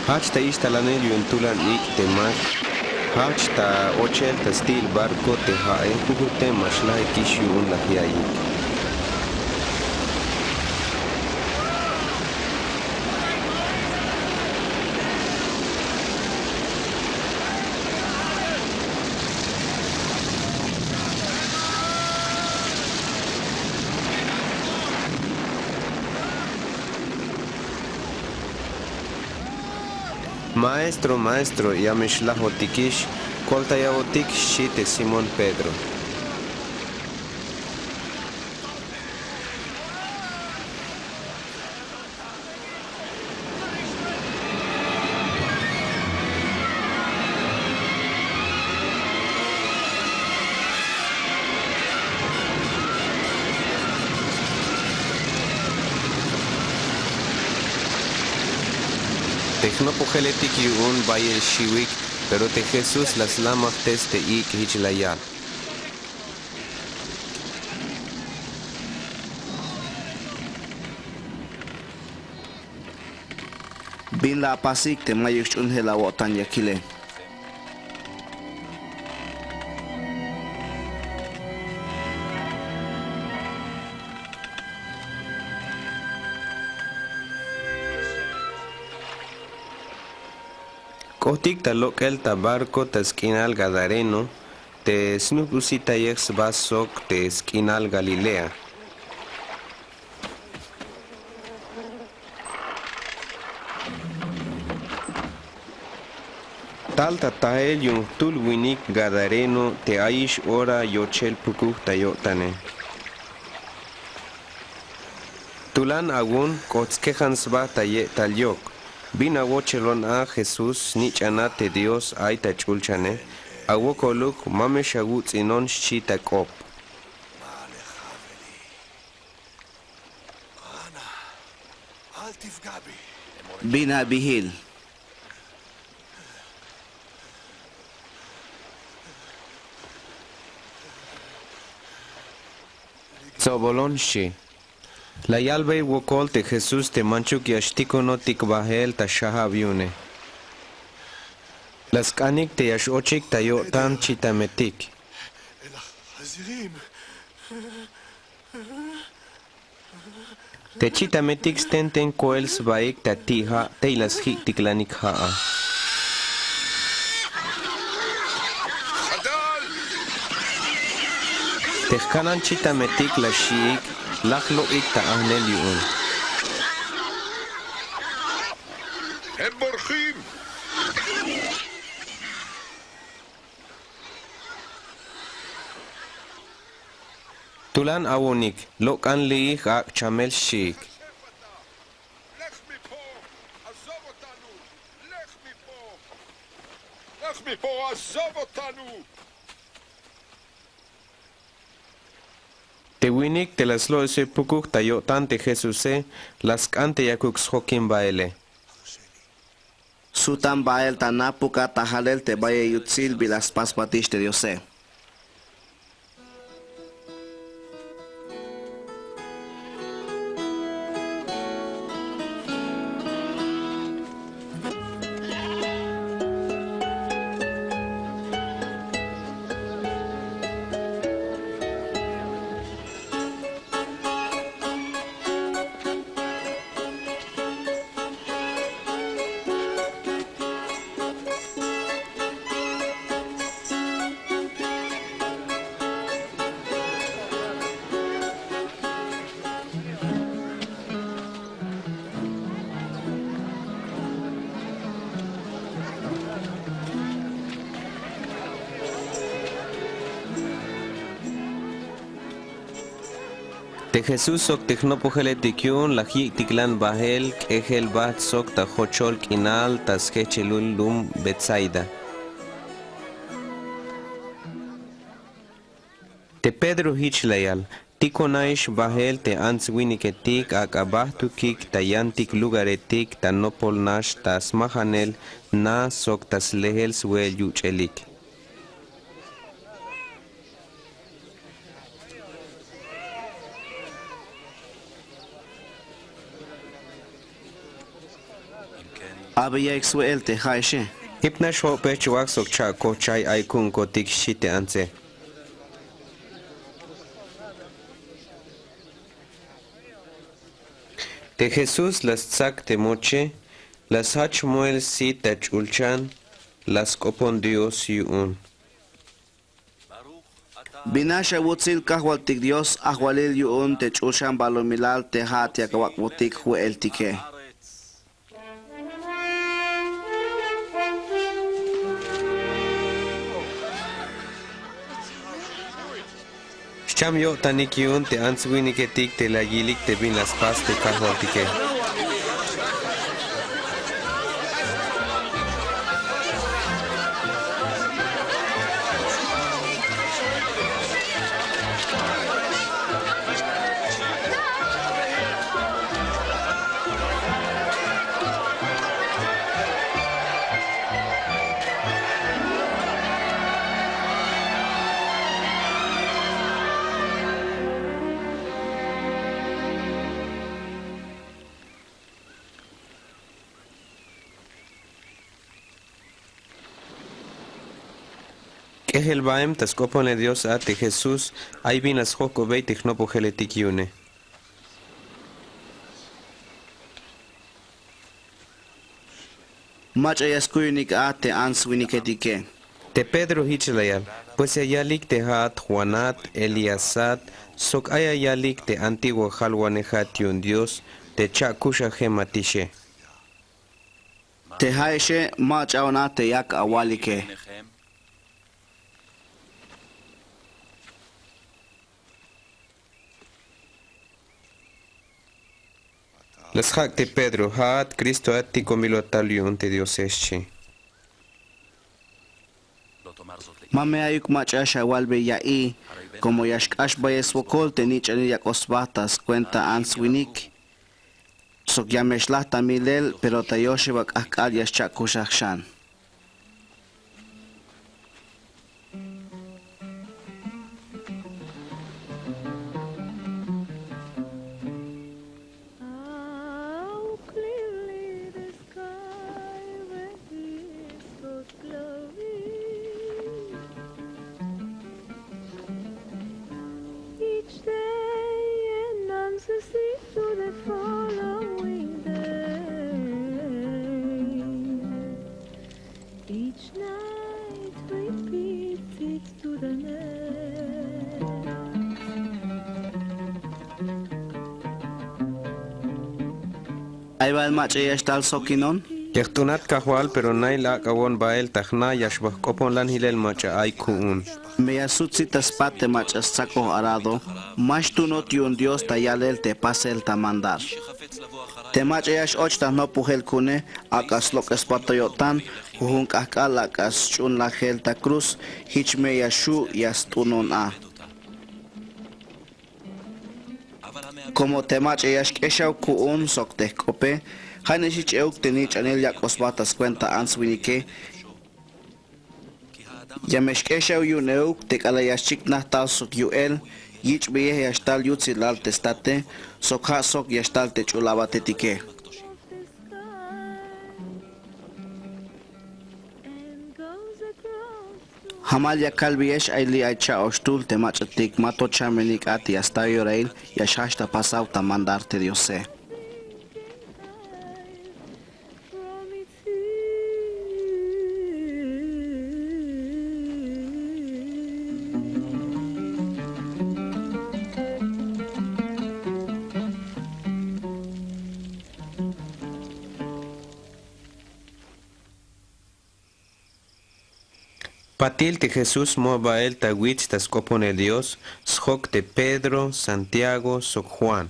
Jajch ta ixtalanel yu'un tulan ik' te mar, jajch ta ochel ta sti'il barco te ja'e jujute ma xlajikix yu'un laj ya'iyik. Maestro, maestro, ya me xlajotikix, koltayawotik, xchi te Simón Pedro. Te jnopojeletik yu'un bayel xiwik Pero te Jesús la slamajtes te ik' jich la yal: Bin la apasik te mayuk sch'uhunel awo'tan ya kile. K'ohtik ta lok'el ta barco ta sk'inal Gadareno, te snujbusitayej sba sok te sk'inal Galilea. Tal ta tael yu'un jtul winik gadareno te ayix ora yochel pukuj ta yo'tane. Tulan awun k'ot skejan sba ta ye'tal yok. Bin awochelon a Jesús, snich'anat te Dios ay ta ch'ulchane, awokoluk ma me xawuts'inon, xchi ta k'op. Bin abihil. Tsobolon, xchi. La yalbey wokol te Jesús te manchuk ya xtikonotik bael ta xajab yu'une. La sk'anik te ya x-ochik ta yo'tan chitametik. Te chitametik stenten koel sbaik ta ti' ja' tey la sji'tiklanik ja'a. Te jkanan chitametik la xi'ik, laj lok'ik ta ajnel yu'un. Tulan awonik, lok'an li'ij ak' chamel, xchiik. Te winik te la slo'ese pukuj ta yo'tan te Jesuse, la sk'an te yakuk sjokin baele. Sutan bael ta na pukat ta jalel te bayel yutsil bila spas jbatix te Diose. Te Jesús sok te jnopojeletik yu'un la jyi'tiklan bael k'ejel bajt sok ta jochol k'inal ta sjejchelul lum Betsaida. Te Pedro jich la yal: Tikonaix bael te ants winiketik ak'a bajtukik ta yantik lugaretik ta nopol nax ta smajanel na sok ta slehel swe'el yuch'elik. Abeyaik swe'el te ja'exe. Ip nax jo'pej chwak sok cha'kojchay ay ku'unkotik, xchi te antse. Te Jesús la stsak te moche, la sjach moel sit ta ch'ulchan, la sk'opon Dios yu'un. Binax awutsil Kajwaltik Dios, ajwalil yu'un te ch'ulxan balumilal te ja'at yak awak'botik jwe'eltike. Xcham yo'tanik yu'un te ants winiketik te la yilik te bin la spas te Kajwaltike. K'ejel baem ta sk'oponel Dios a te Jesús, ay bin la sjojk'obey te jnopojeletik yu'une. Mach'a ya skuyonik a te ants winiketike. Te Pedro jich la yal, pues ya yalik te ja'at Juanat, Elíasat, sok ay ya yalik te antiguo jalwanejat yu'un Dios te cha'kuxajematike. Te ja'exe mach'a on a te yak awalike. La sjak' te Pedro, ja'at Cristoat, tikonbilotal yu'un te Diose, xchi. Ma me ayuk mach'a xawalbey ya'i, como ya xk'axbayel swokol te nich'anil yak'oj sba ta skuenta ants winik. Sok ya me xlaj ta milel, pero ta yoxeb ak'ajk'al ya xcha'kuxaj xan. How clearly the sky reveals God's glory. Each day announces it to the following day. Each night repeats it to the next. Ay bal mach'a ya xtal sokinon. Ya jt'unat Kajwal, pero nail ak'awon bael ta jna ya xba jk'opon lan jilel mach'a ay ku'un. Me ya sut sit ta spat te mach'a stsakoj arado, ma xtuunot yu'un Dios ta yalel te pasel ta mandar. Te mach'a ya x-och ta jnopojel ku'une, ak'a slok'esbat to yo'tan, jujun k'ajk'al ak'a sch'uunlajel ta cruz, jich me ya xju' ya st'uunon a. Como te mach'a ya xk'exaw ku'un sok te jk'ope, ja' nix jich euk te nich'anil yak'oj sba ta skuenta ants winike. Ya me xk'exaw yu'un euk te k'alal ya xchiknaj tal sok yu'el, yich'beyej ya xtal yutsilal te state, sok ja' sok ya xtal te ch'ul abatetike. Jamal ya kalbeyex, ay li' ay cha'oxtul te mach'atik ma to chamenik a te ya sta yorail, ya xjajch ta pasaw ta mandar te Diose. Patil te Jesús mo bael ta wits ta sk'oponel Dios, sjok te Pedro, Santiago sok Juan.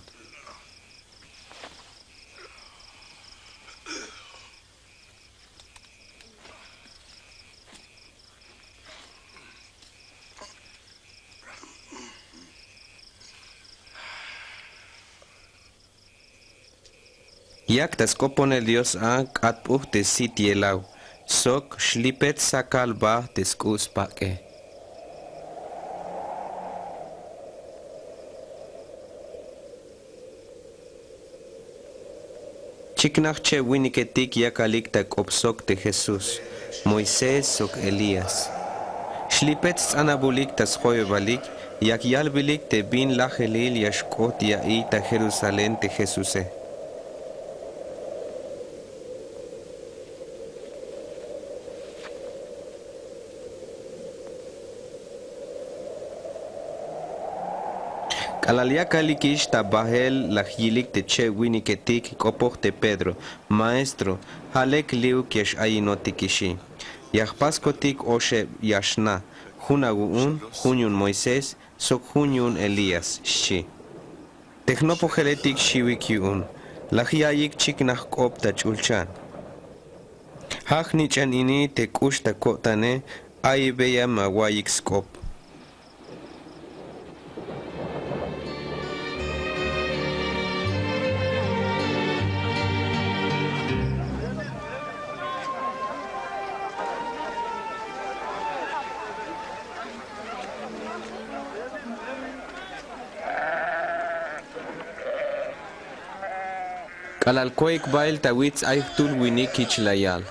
Yak ta sk'oponel Dios a k'atp'uj te sit yelaw, sok xlipet sakal baj te sk'u' spak'e. Chiknaj cheb winiketik yakalik ta k'op sok te Jesús, Moisés sok Elías. Xlipet sts'anabulik ta sjoyebalik, yak yalbilik te bin lajelil ya xk'ot ya'iy ta Jerusalén te Jesuse. K'alal yakalikix ta bajel, la yilik te cheb winiketik k'opoj te Pedro, Maestro, ja' lek li'uk ya x-ayinotikixi. Ya jpaskotik oxeb ya xna', jun awu'un, jun yu'un Moisés, sok jun yu'un Elías, xchi. Te jnopojeletik xiwik yu'un, la ya'iyik chiknaj k'op ta ch'ulchan. Ja' jnich'an ini te k'ux ta ko'tane, a'ibeya me awa'iyik sk'op. K'alal koik bael ta wits ay jtul winik jich la yal: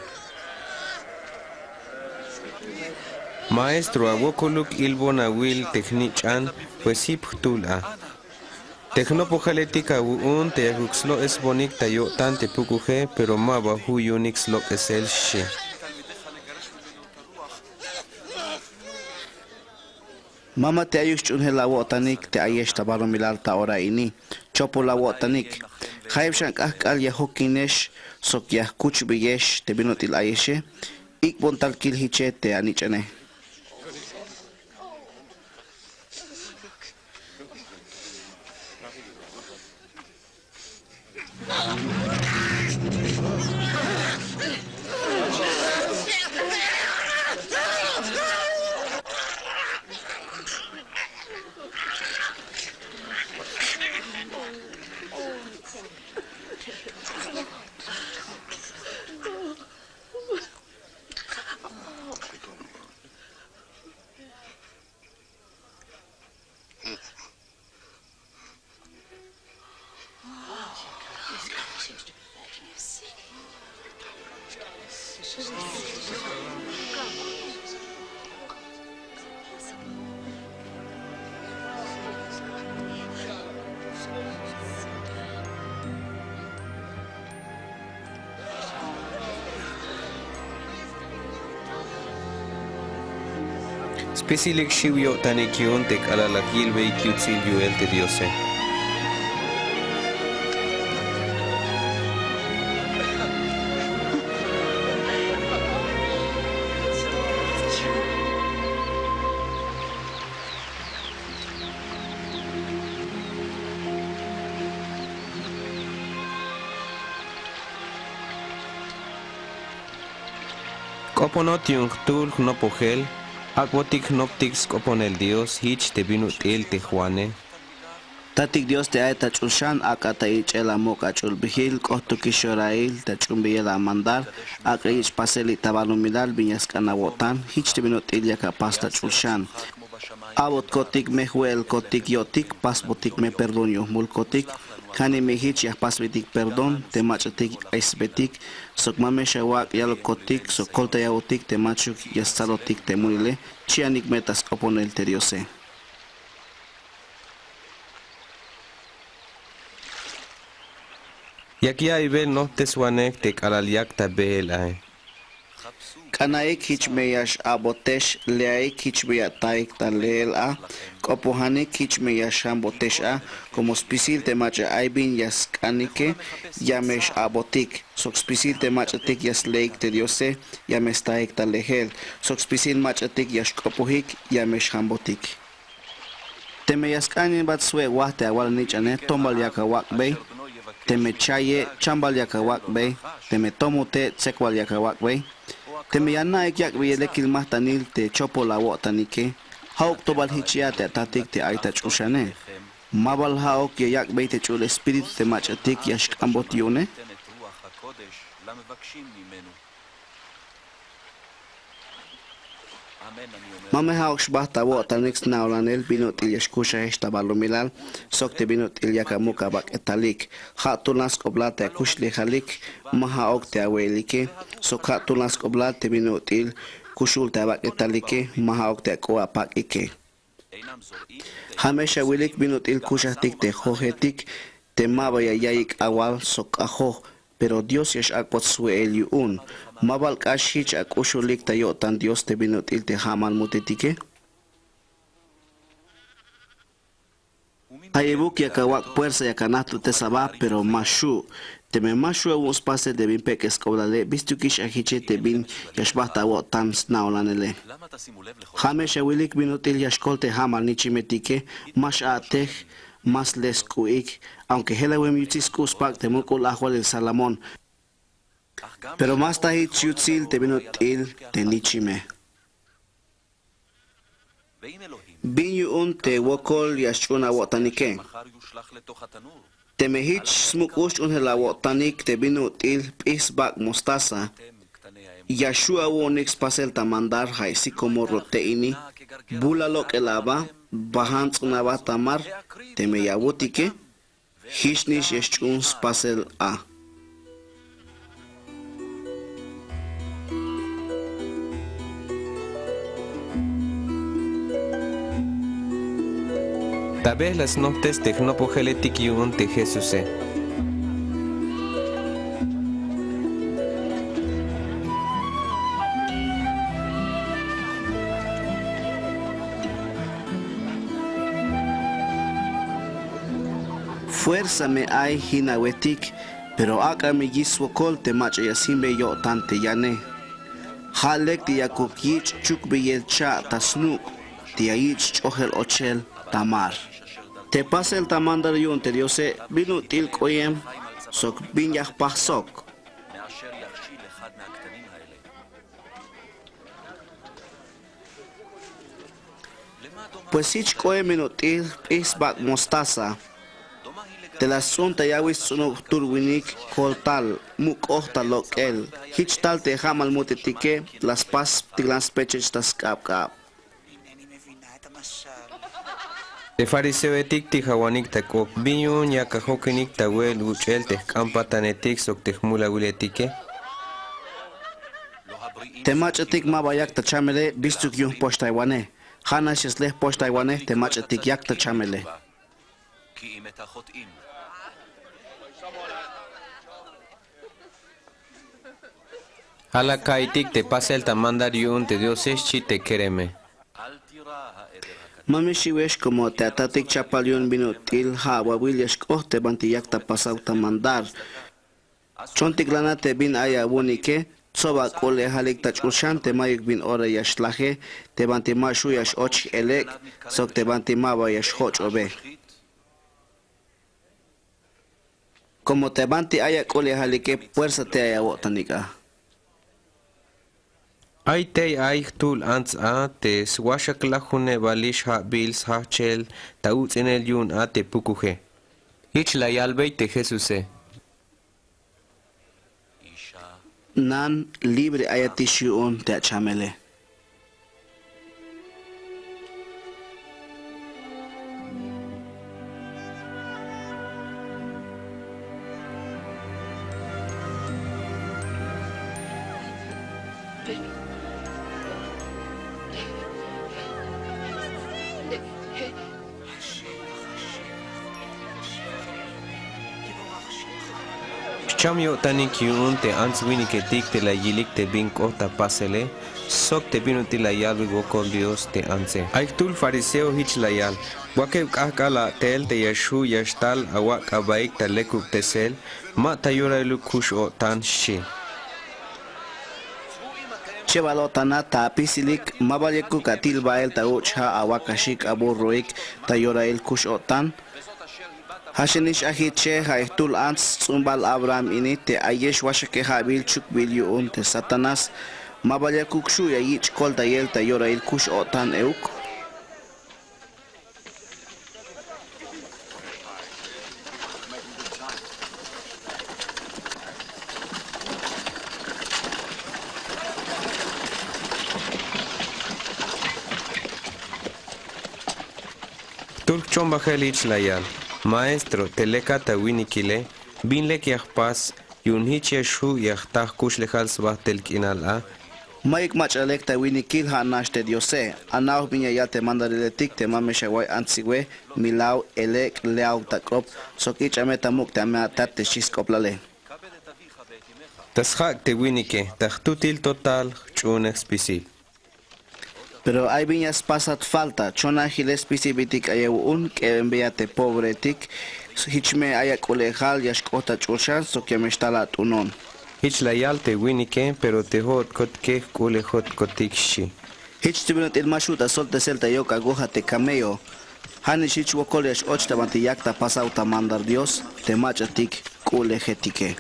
Maestro, awokoluk ilbon awil te jnich'an, pues jip jtul a. Te jnopojeletik awu'un te yakuk slo'esbonik ta yo'tan te pukuje, pero ma ba ju' yu'unik slok'esel, xchi. Mame, te ayuk sch'uunjel awo'tanik te ayex ta balumilal ta ora ini. Chopol awo'tanik. Jayeb xan k'ajk'al ya jokinex sok ya jkuchbiyex te bin ut'il ayexe. Ik'bon tal kil jiche te anich'ane. Spisilik xiw yo'tanik yu'un te k'alal la yilbeyik yutsil yu'el te Diose. K'oponot yu'un jtul jnopojel, ak'botik jnoptik sk'oponel Dios jich te bin ut'il te Juane. Tatik Dios te ay ta ch'ul xan, ak'a ta ich'el amuk' ach'ulbejil, k'oxtukix yorail ta ch'uunbeyel amandar, ak'a yich' paselik ta balumilal bin ya sk'an awo'tan jich te bin ut'il yak apas ta ch'ul xan. A'botkotik me, jwe'elkotik yo'tik, pasbotik me perdón yu'un jmulkotik, ja'nix me jich ya jpasbeytik perdón te mach'atik ay sbetik, sok ma me xawak' yalojkotik sok koltayawotik te machuk ya stsalotik te mulile, chi'anik me ta sk'oponel te Diose. Yak ya'iybe nojteswanej te k'alal yak ta beel ae. K'anaik jich me ya x-a'botex, le'aik jich me ya ataik ta le'el a, k'opojanik jich me ya xjambotex a, komo spisil te mach'a ay bin ya sk'anike ya me x-a'botik, sok spisil te mach'atik ya sle'ik te Diose ya me staik ta le'el, sok spisil mach'atik ya xk'opojik ya me xjambotik. Teme ya sk'anbat swe' waj te awal anich'ane, tombal yak awak'bey. Teme chaye, chambal yak awak'bey. Teme tomute, tsekwal yak awak'bey. Teme ya ana'ik yak'beyel lekil majtanil te chopol awo'tanike, ja'uk tobal jich ya te atatik te ay ta ch'ul xane. Ma bal ja'uk ya yak'bey te ch'ul espíritu te mach'atik ya xk'anbot yu'une. Ma me ja'uk xbajt awo'tanik sna'olanel bin ut'il ya xkuxajex ta balumilal sok te bin ut'il yak amuk' abak'etalik. Ja' tulan sk'oblal te akuxlejalik, ma ja'uk te awe'elike, sok ja' tulan sk'oblal te bin ut'il kuxul te abak'etalike, ma ja'uk te ak'u apak'ike. Ja' me xawilik bin ut'il kuxajtik te jojetik te ma ba ya ya'iyik awal sok ajoj, pero Dios ya x-ak'bot swe'el yu'un. Ma bal k'ax jich ak'uxulik ta yo'tan Dios te bin ut'il te ja'mal mutetike. Jayebuk yak awak' puersa yak anajt'otes aba, pero ma xju'. Teme ma xju' awu'un spasel te bin pek'el sk'oblale, bistukix a jiche te bin ya xbajt awo'tan sna'olanele. Ja' me xawilik bin ut'il ya xkolte ja'mal nichimetike, ma x-a'tej, ma sle sk'u'ik, aunque jelawem yutsil sk'u' spak' te muk'ul ajwalil Salomón. Pero ma sta jich yutsil te bin ut'il te nichime. Bin yu'un te wokol ya xch'uun awo'tanike. Teme jich smuk'ul xch'uunjel awo'tanik te bin ut'il jp'ij sbak' mostaza, ya xju' awu'unik spasel ta mandar ja'i sicómoro te ini, bula lok'el aba, bajan ts'un aba ta mar, teme ya awutike, jichnix ya xch'uun spasel a. Ta be la snojtes te jnopojeletik yu'un te Jesuse. Fuerza me ay jin awetik, pero ak'a me yich' swokol te mach'a ya sinbey yo'tan te yane. Ja' lek te yakuk yich' chukbeyel cha' ta snuk' te ya yich' ch'ojel ochel ta mar. Te pasel ta mandar yu'un te Diose, bin ut'il k'oem sok bin ya jpaj sok. Pues jich k'oem bin ut'il jp'ij sbak' mostaza. Te la sts'un ta yawil sts'unub jtul winik kol tal, muk' k'ot ta lok'el. Jich tal te ja'mal mutetike, la spas jtiklan spechech ta sk'ab k'ab. Te fariseoetik ti' ja' awanik ta k'op, bin yu'un yak ajokinik ta we'el uch'el te jk'an patanetik sok te jmulawiletike. Te mach'atik ma ba yak ta chamele, bistuk yu'un jpoxtaywanej. Ja' nax ya sle jpoxtaywanej te mach'atik yak ta chamele. Ja' la ka'iytik te pasel ta mandar yu'un te Diose, xchi te kereme. Ma me xiwex, como te atatik chapal yu'un bin ut'il ja' awawil ya xk'ot te banti yak ta pasaw ta mandar. Chontiklana te bin ay awu'unike, tsob ak'u'lejalik ta ch'ulxan te mayuk bin ora ya xlaje, te banti ma xju' ya x-och j-elek', sok te banti ma ba ya x-joch'obe. Como te banti ay ak'u'lejalike, puersa tey ay awo'tanik a. Ay tey ay jtul ants a te swaxakla junebal ix ja'bil sjajchel ta uts'inel yu'un a te pukuje. Jich la yalbey te Jesuse. Nan, libre ayatix yu'un te achamele. Xcham yo'tanik yu'un te ants winiketik te la yilik te bin k'ot ta pasele, sok te bin ut'il la yalbe wokol Dios te antse. Ay jtul fariseo jich la yal: Wakeb k'ajk'al a'tel te ya xju' ya xtal awak' abaik ta lekubtesel, ma ta yorailuk kux-o'tan, xchi. Chebal o'tanat ta apisilik, ma bal yakuk atil bael ta uch' ja' awakaxik aburroik ta yorail kux-o'tan. Ja'xanix ajiche, ja' jtul ants sts'umbal Abraham ini te ayex waxake ja'bil chukbil yu'un te Satanás. Ma bal yakuk xju' ya yich' koltayel ta yorail kux-o'tan euk. Jtul jch'ombajel jich la yal: Maestro, te lekat ta winikile, bin lek ya jpas yu'un jich ya xju' ya jta jkuxlejal sbajtel k'inal a? Mayuk mach'a lek ta winikil, ja' nax te Diose. Ana'oj bin ya yal te mandariletik te ma me xaway antsiwe: Milaw, elek', le'auk ta k'op, sok ich'a me ta muk' teme atat, te xchi sk'oplale. Ta sjak' te winike, ta jtutil to tal jch'uunej spisil. Pero ay bin ya spasat falta: Chonajile spisilbetik aya wu'un, k'ebenbeya te pobretik, jich me ay ak'u'lejal ya xk'ot ta ch'ulxan sok ya me xtal at'unon. Jich la yal te winike, pero te jo'otkotike jk'u'lejotkotik, xchi. Jich te bin ut'il ma xju' ta soltesel ta yok awuja te camello. Ja'nix jich wokol ya x-och ta banti yak ta pasaw ta mandar Dios te mach'atik k'u'lejetike.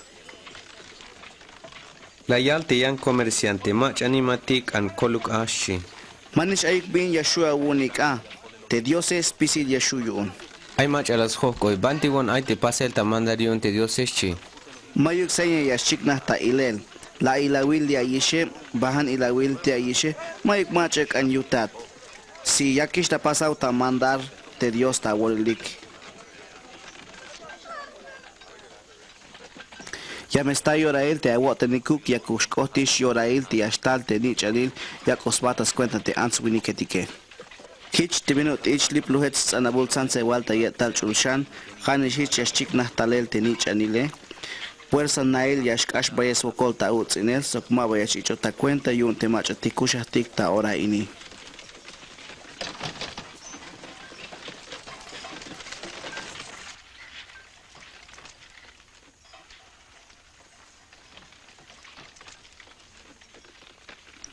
La yal te yan comerciante: Mach'a animatik k'an koluk a, xchi. Ma nix ayuk bin ya xju' awu'unik a, te Diose spisil ya xju' yu'un. Ay mach'a la sjojk'oy: Banti wo'on ay te pasel ta mandar yu'un te Diose, xchi. Mayuk seña ya xchiknaj ta ilel. La ilawil ya ayixe, bajan ilawil te ayixe, mayuk mach'a k'an yutat. Si yakix ta pasaw ta mandar te Dios ta awolilik. Ya me sta yorail te awo'tanikuk, yakuk xk'otix yorail te ya xtal te nich'anil yak'oj sba ta skuenta te ants winiketike. Jich te bin ut'il xliplujech sts'anabul tsantsewal ta ye'tal ch'ulxan, ja' nix jich ya xchiknaj talel te nich'anile. Puersa nail ya xk'axbayel swokol ta uts'inel sok maba ya x-ich'ot ta kuenta yu'un te mach'atik kuxajtik ta ora ini.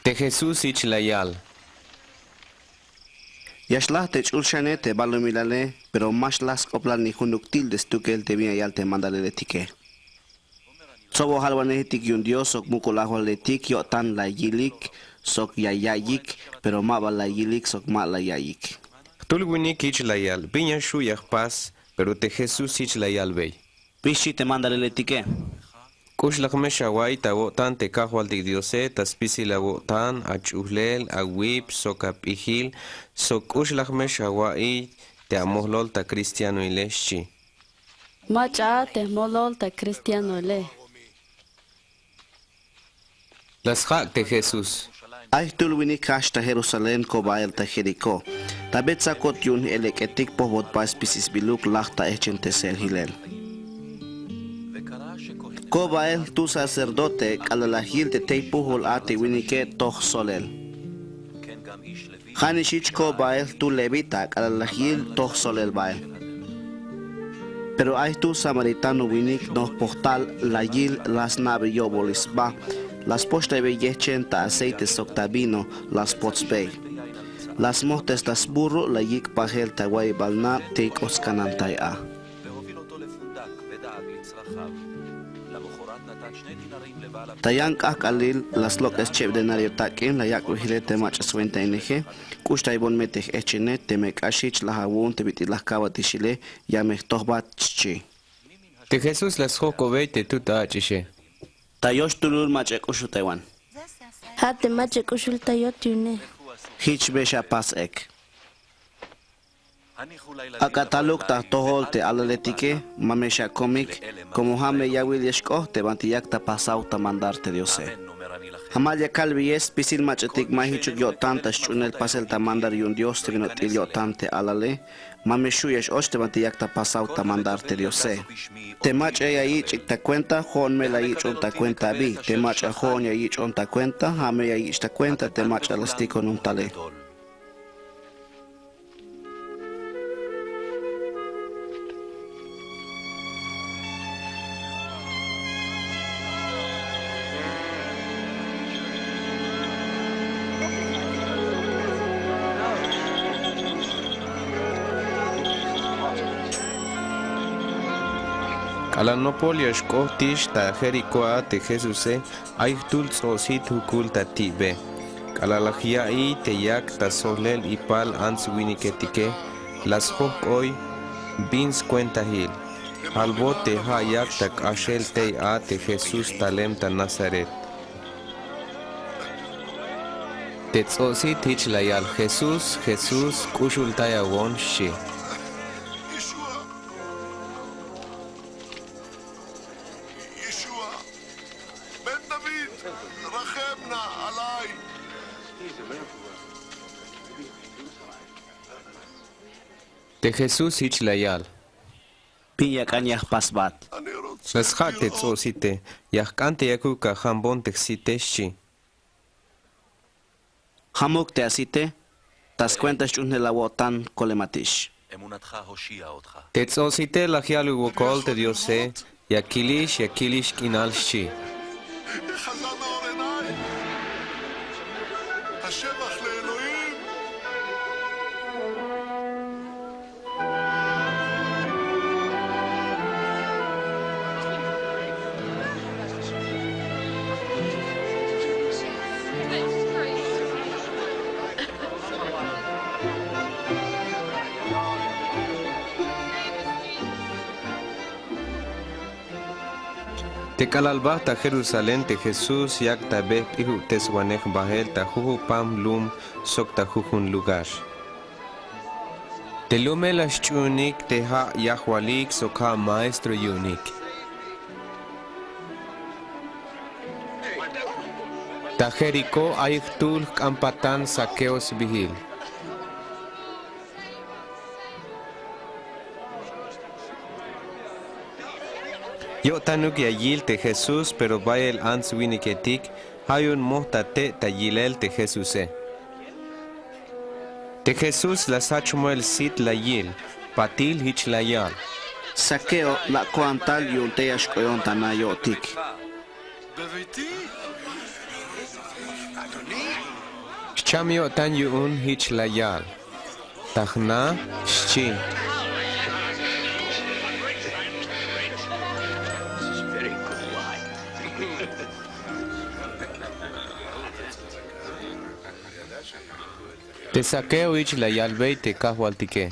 Te Jesús jich la yal: Ya xlaj te ch'ulxane te balumilale, pero ma xlaj sk'oplal ni junuk tilde stukel te bin ya yal te mandaleletike. Tsob ojalwanejetik yu'un Dios sok muk'ul ajwaleletik yo'tan la yilik sok ya ya'iyik, pero maba la yilik sok ma la ya'iyik. Jtul winik jich la yal: ¿Bin ya xju' ya jpas? Pero te Jesús jich la yalbey: ¿Bi xchi te mandaleletike? K'uxlaj me xawa'iy ta awo'tan te Kajwaltik Diose, ta spisil awo'tan, ach'ulel, awip sok ap'ijil, sok k'uxlaj me xawa'iy te amolol ta cristianoile, xchi. Mach'a a te jmolol ta cristianoile. La sjak' te Jesús: Ay jtul winik jajch ta Jerusalén kobael ta Jericó. Ta be tsakot yu'un j-elek'etik pojbot bael spisil sbiluk laj ta jejchentesel jilel. Kobael jtul sacerdote k'alal la jyil te tey pujul a te winike toj jsolel. Ja' nix jich kobael jtul levita k'alal la jyil toj jsolel bael. Pero ay jtul samaritano winik noj pojtal la yil, la sna'be yo'bolil sba, la spoxtaybey yejchen ta aceite sok ta vino, la spotsbey. La smojtes ta sburro, la yik' pajel ta wa'ibal nab tey k'ot skanantay a. Ta yan k'ajk'alil la slok'es cheb denario tak'in, la yak'be jilel te mach'a swentaineje. K'uxtaybon me te j-ejchene, teme k'ax jich la awu'un te bit'il la jkabatixile, ya me jtojbat, xchi. Te Jesús la sjok'obey te tut ach'ixe: Ta yox tulul mach'a k'uxultaywan. Ja' te mach'a k'uxultayot yu'une. Jich me xapas ek. Ak'a taluk ta jtojol te alaletike, ma me xakomik, como ja' me yawil ya xk'ot te banti yak ta pasaw ta mandar te Diose. Jamal ya kalbeyex, spisil mach'atik ma jichuk yo'tan ta sch'uunel pasel ta mandar yu'un Dios te bin ut'il yo'tan te alale, ma me xju' ya x-och te banti yak ta pasaw ta mandar te Diose. Te mach'a ya yich'ik ta kuenta, jo'on me la yich'on ta kuenta abi. Te mach'a jo'on ya yich'on ta kuenta, ja' me ya yich' ta kuenta te mach'a la stikonon tale. K'alal nopol ya xk'ohtix ta Jericó a te Jesuse, ay jtul ts'o'sit jukul ta ti'be. K'alal la jya'iy te yak ta sojlel ipal ants winiketike, la sjojk'oy bin skuentajil. Jalbot te ja' yak ta k'axel tey a te Jesús talem ta Nazaret. Te ts'o'sit jich la yal: Jesús, Jesús, k'uxultayawon, xchi. Te Jesús jich la yal: Bin yak'an ya jpasbat. La sjak' te ts'o'site: Ya jk'an te yakuk ajambon te jsite, xchi. Jamuk te asite, ta skuenta xch'uunjel awo'tan kolematix. Te ts'o'site la jyal wokol te Diose: Ya kilix, ya kilix k'inal, xchi. Te k'alal bajt ta Jerusalén te Jesús, yak ta be jp'ijubteswanej bael ta jujupam lum sok ta jujun lugar. Te lume la xch'uunik te ja' yajwalik sok ja' maestro yu'unik. Ta Jericó ay jtul jk'an patan Zaqueo sbiil. Yo'tanuk ya yil te Jesús, pero bayel ants winiketik ja' yu'un moj ta te' ta yilel te Jesuse. Te Jesús la sjach moel sit la yil, patil jich la yal: Zaqueo, la' koan tal yu'un tey ya xk'oyon ta na yo'tik. Xcham yo'tan yu'un jich la yal: Ta jna, xchi. Te Zaqueo jich la yalbey te Kajwaltike: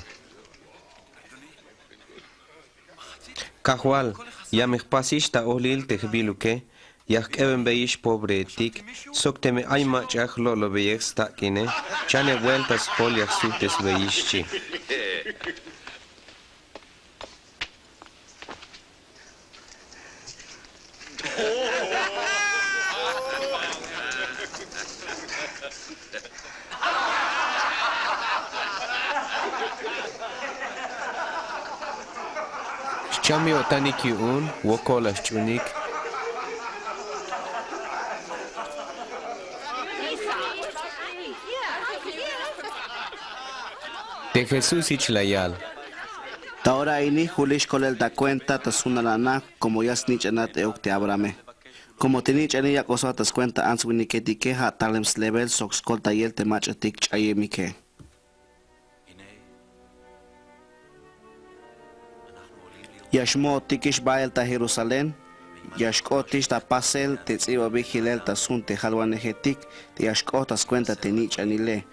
Kajwal, ya me jpasix ta olil te jbiluke, ya jk'ebenbeyix pobreetik, sok teme ay mach'a jlo'lobeyej stak'ine, chaneb buelta sjol ya jsujtesbeyix, xchi. Xcham yo'tanik yu'un, wokol la xch'uunik. Te Jesús jich la yal: Ta ora ini julix kolel ta kuenta ta sjunal ana, komo ya snich'anat euk te Abrahame. Komo te nich'anil ya k'osa ta skuenta ants winiketike, ja' talem slebel sok skoltayel te mach'atik ch'ayemike. Ya xmojotikix bael ta Jerusalén, ya xk'otix ta pasel te ts'ibabil jilel ta sjun te jalwanejetik te ya xk'ot ta skuenta te nich'anile.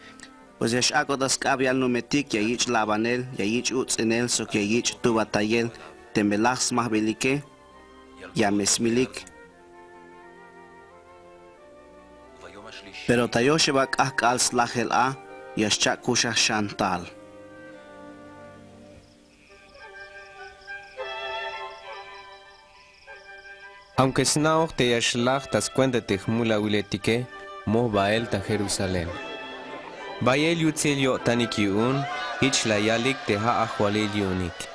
Pues ya x-ak'ot ta sk'ab yalnumetik, ya yich' labanel, ya yich' uts'inel sok ya yich' tubatayel. Teme laj smajbilike, ya me smilik. Pero ta yoxebal k'ajk'al slajel a, ya xcha'kuxaj xan tal. Aunque sna'oj te ya xlaj ta skuenta te jmulawiletike, moj bael ta Jerusalén. Bayel yutsil yo'tanik yu'un, jich la yalik te ja' ajwalil yu'unik.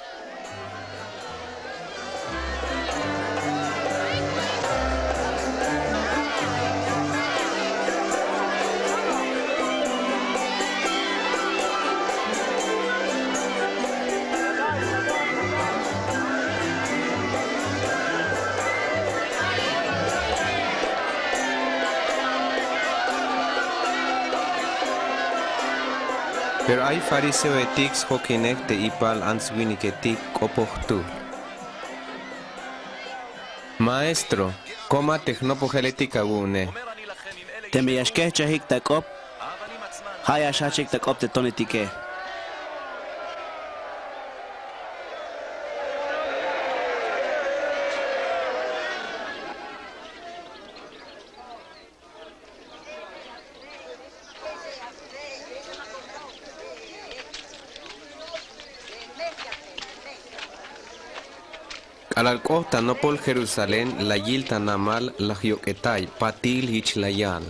Pero ay fariseoetik sjokinej te ipal ants winiketik, k'opoj jtul. Maestro, koma te jnopojeletik awu'une. Teme ya xkejchajik ta k'op, ja' ya xjajchik ta k'op te tonetike. K'alal k'ot ta nopol Jerusalén, la yil ta namal, la jyok'etay, patil jich la yal.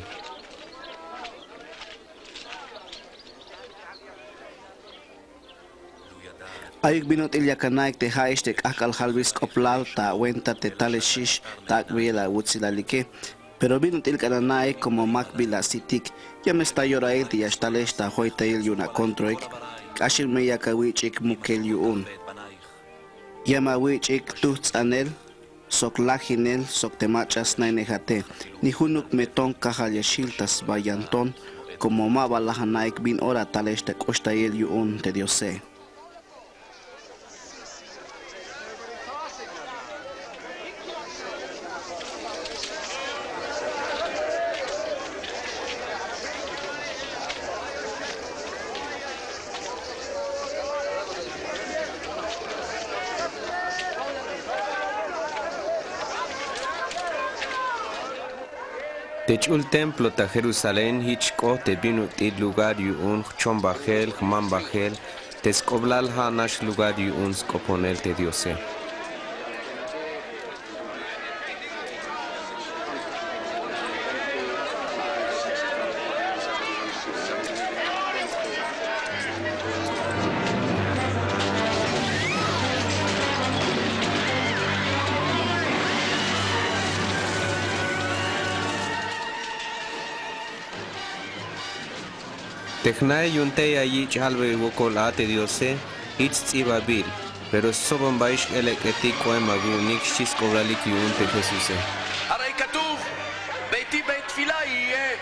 Ayuk bin ut'il yak ana'ik te ja'ix te k'ajk'al jalbil sk'oblal ta awenta te talexix ta ak'beyel awutsilalike. Pero bin ut'il k'an ana'ik komo mak bila asitik. Ya me sta yorail te ya xtalex ta joytayel yu'un akontroik. K'axel me yak awich'ik mukel yu'un. Ya me awich'ik tujts'anel sok lajinel sok te mach'a snainejate. Ni junuk me ton kajal ya xjil ta sba yan ton, komo ma ba laj ana'ik bin ora atalex ta k'uxtayel yu'un te Diose. Te ch'ul templo ta Jerusalén jich k'ot te bin ut'il lugar yu'un jchombajel, jmambajel, te sk'oblal ja' nax lugar yu'un sk'oponel te Diose. Te jna'e yu'un tey ya yich' albebil wokol a te Diose, jich sts'ibabil. Pero stsobanbaix xk'elek'etik k'oem awu'unik, xchi sk'oblalik yu'un te Jesuse. הרי כתוב, ביתי בית תפילה יהיה,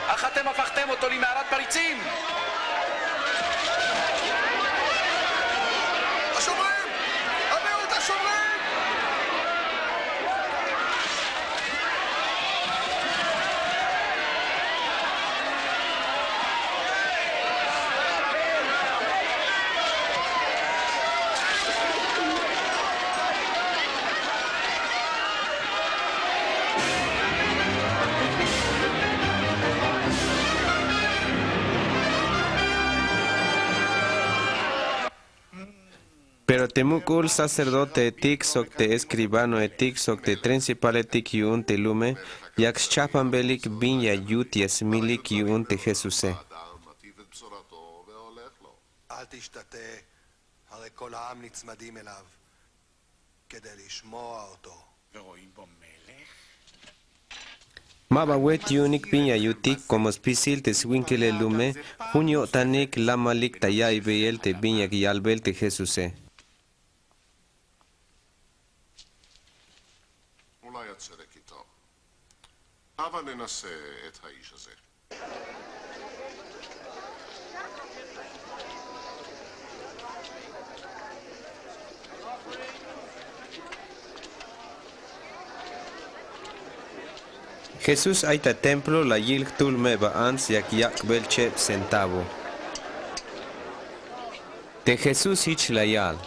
אך אתם הפכתם אותו למערת פריצים. השומרים! הביאו את השומרים! Pero te muk'ul sacerdoteetik sok te escribanoetik sok te principaletik yu'un te lume yak schajpanbelik bin ya yut ya smilik yu'un te Jesuse. אל תשתתה, הרי כל העם נצמדים אליו כדי לשמוע אותו. Ma ba wet yu'unik bin ya yutik, komo spisil te swinkilel lume jun yo'tanik lamalik ta ya'iybeyel te bin yak yalbel te Jesuse. אולי הצדק איתו. הבה ננסה את האיש הזה. Jesús ay ta templo, la yil jtul meba ants yak yak'bel cheb centavo. Te Jesús jich la yal: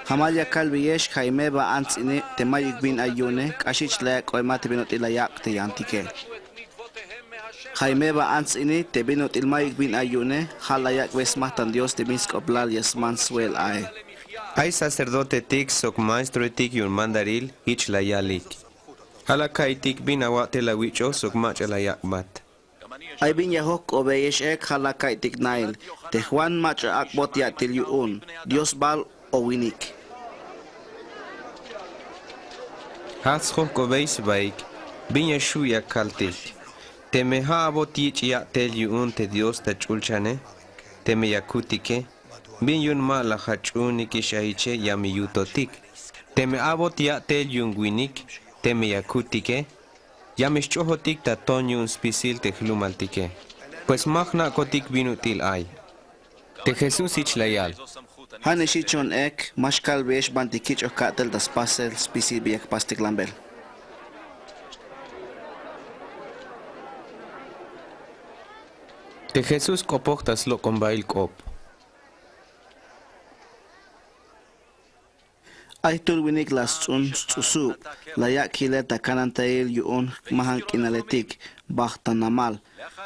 Jamal ya kalbeyex, ja'i meba ants ini te mayuk bin ay yu'une, k'axich la yak' k'oem a te bin ut'il la yak' te yantike. Ja'i meba ants ini te bin ut'il mayuk bin ay yu'une, ja' la yak'bey smajtan Dios te bin sk'oplal ya sman swe'el ae. Ay sacerdotetik sok maestroetik yu'un mandaril jich la yalik: Ja' la ka'iytik bin awa'tel awich'oj sok mach'a la yak'bat. Ay bin ya jojk'obeyex ek, ja' la ka'iytik na'el te Juan mach'a ak'bot ya'til yu'un, Dios bal o winik. Ja' sjojk'obey sbaik bin ya xju' ya kaltik. Teme ja' abot yich' ya'tel yu'un te Dios ta ch'ulchane, teme ya kutike, bin yu'un ma la jach'uunikix aiche? Ya me yutotik. Teme abot ya'tel yu'un winik, teme ya kutike, ya me xch'ojotik ta ton yu'un spisil te jlumaltike. Pues ma jna'kotik bin ut'il ay. Te Jesús jich la yal: Ja'nix jichon ek, ma xkalbeyex banti kich'oj ka'tel ta spasel spisil bin ya jpastik lambel. Te Jesús k'opoj ta slok'ombail k'op. Ay jtul winik la sts'un sts'usub, la yak' jilel ta kanantayel yu'un jmajan k'inaletik, bajt ta namal.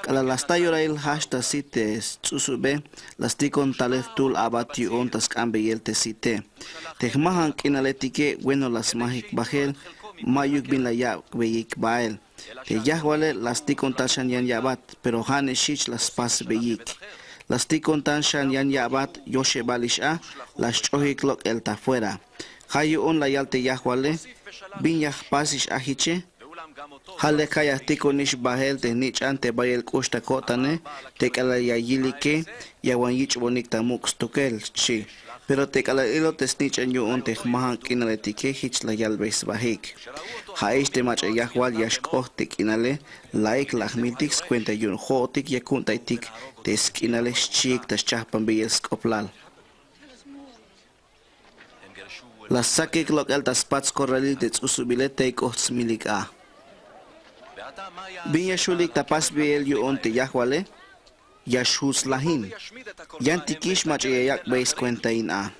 K'alal la sta yorail jajch ta sit te sts'usube, la stikon talel jtul abat yu'un ta sk'anbeyel te site. Te jmajan k'inaletike, bueno la smajik bajel, ma'yuk bin la yak'beyik bael. Te yajwale la stikon tal xan yan ya'bat, pero ja'nix jich la spasbeyik. La stikon tal xan yan ya'bat, yoxebalix a, la sch'ojik lok'el ta fuera. Ja' yu'un la yal te yajwale: Bin ya jpasix a jiche? Ja' lek ja' ya jtikonix bajel te jnich'an te bayel k'ux ta ko'tane, te k'alal ya yilike, ya wan yich'bonik ta muk' stukel, xchi. Pero te k'alal ilot te snich'an yu'un te jmajan k'inaletike, jich la yalbey sbajik. Ja'ix te mach'a yajwal ya xk'ot te k'inale, la'ik la jmiltik skuenta yu'un jo'otik ya ku'untaytik te sk'inale, xchiik ta schajpanbeyel sk'oplal. La sakik lok'el ta spats korralil te ts'usubile tey k'ot smilik a. Bin ya xjulik ta pasbeyel yu'un te yajwale? Ya xju' slajin. Yantikix mach'a ya yak'bey skuentain a.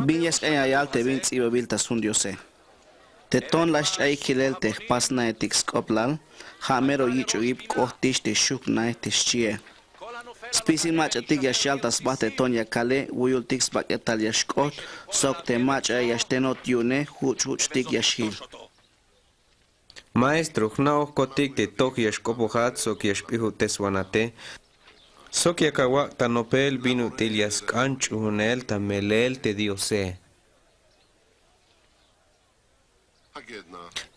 Bin ya sk'an ya yal te bin ts'ibabil ta sjun Diose. Te ton la sch'ayik jilel te jpasnaetik sk'oplal, ja' mero yich'ojib k'ojtix te xujk' nae te xchie. Spisil mach'atik ya xyal ta sba te ton ya kale, wuyultik sbak'etal ya xk'ot, sok te mach'a ya xtenot yu'une, juch' juch'tik ya xjil. Maestro, jna'ojkotik te toj ya xk'opojat sok ya xp'ijubteswanate, sok yak awak' ta nopel bin ut'il ya sk'an ch'uunel ta melel te Diose.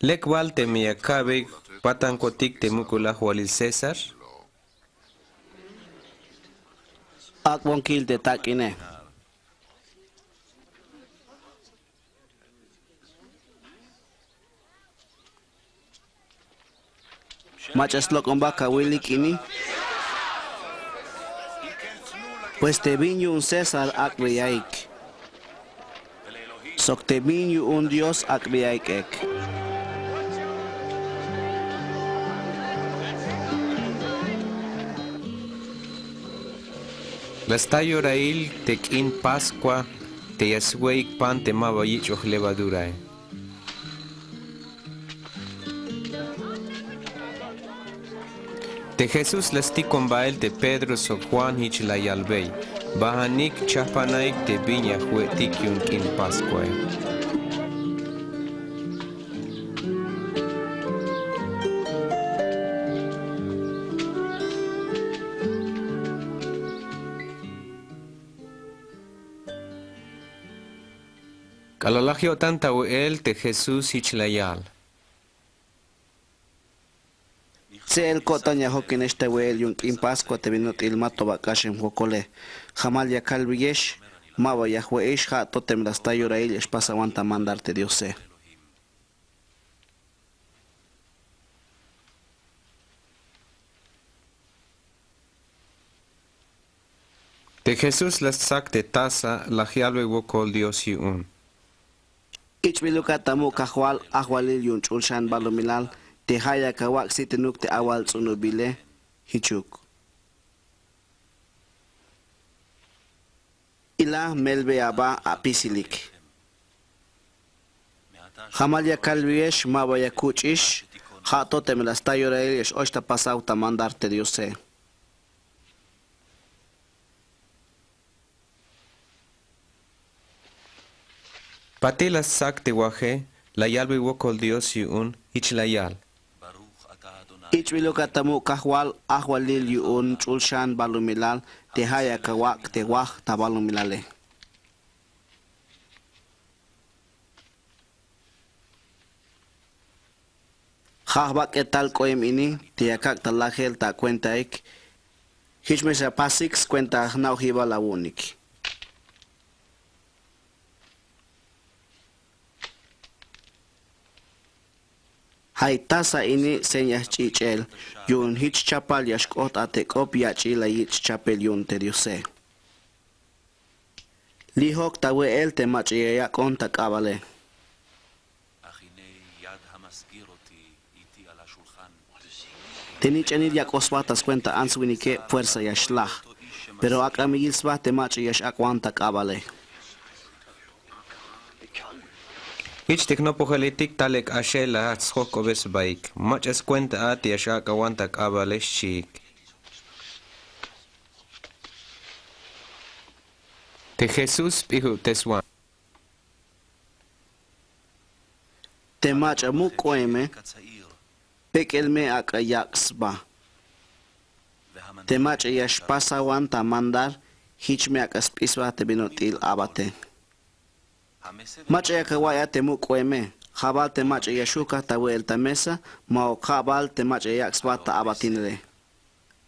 Lek bal teme ya ka'bey jpatankotik te muk'ul ajwalil César? Ak'bon kil te tak'ine. Mach'a slok'omba kawilik ini. Pues te bin yu'un César ak'beyaik, sok te bin yu'un Dios ak'beyaik ek. La sta yorail te k'in Pascua te ya swe'ik pan te maba yich'oj levadurae. Te Jesús la stikon bael te Pedro sok Juan jich la yalbey: Bahanik chajpanaik te bin ya jwe'tik yu'un k'in Pascuae. K'alal laj yo'tan ta we'el te Jesús jich la yal: Tse'el ko'tan ya jokinex ta we'el yu'un k'in Pascua te bin ut'il ma to ba k'axem wokole. Jamal ya kalbeyex, maba ya jwe'ix, ja' to teme la sta yorail ya xpasawan ta mandar te Diose. Te Jesús la stsak te taza, la yalbey wokol Dios yu'un: Ich'biluka ta muk' Kajwal, ajwalil yu'un ch'ul xan balumilal, te ja' yak awak' sitenuk te awal ts'unubile. Jichuk. Ila, melbe aba apisilik. Jamal ya kalbeyex, maba ya kuch'ix, ja' to teme la sta yorail ya x-och ta pasaw ta mandar te Diose. Patil la stsak te waje, la yalbey wokol Dios yu'un, jich la yal: Ich'biluka ta muk' Kajwal, ajwalil yu'un ch'ul xan balumilal, te ja' yak awak' te waj ta balumilale. Ja' jbak'etal k'oem ini te ya kak' ta lajel ta akuentaik, jich me xapasik skuenta jna'ojibal awu'unik. Ja'i taza ini seña jch'ich'el, yu'un jich chapal ya xk'ot a te k'op yach'il la yich' chapel yu'un te Diose. Lijok ta we'el te mach'a ya yak'on ta k'abale. Te nich'anil yak'oj sba ta skuenta ants winike, fuerza ya xlaj. Pero ak'a me yil sba te mach'a ya x-ak'wan ta k'abale. Jich te jnopojeletik tal e k'axel la jajch sjojk'obes sbaik. Mach'a skuenta a te ya x-ak'awan ta k'abale, xchiik. Te Jesús sp'ijubteswan: Te mach'a muk' k'oeme, pek'el me ak'a yak' sba. Te mach'a ya xpasawan ta mandar, jich me ak'a sp'isba te bin ut'il abate. Mach'a yak awa'iy a te muk' k'oeme, ja' bal te mach'a ya xujkaj ta we'el ta mesa, ma'uk ja' bal te mach'a ya yak' sba ta abatinele.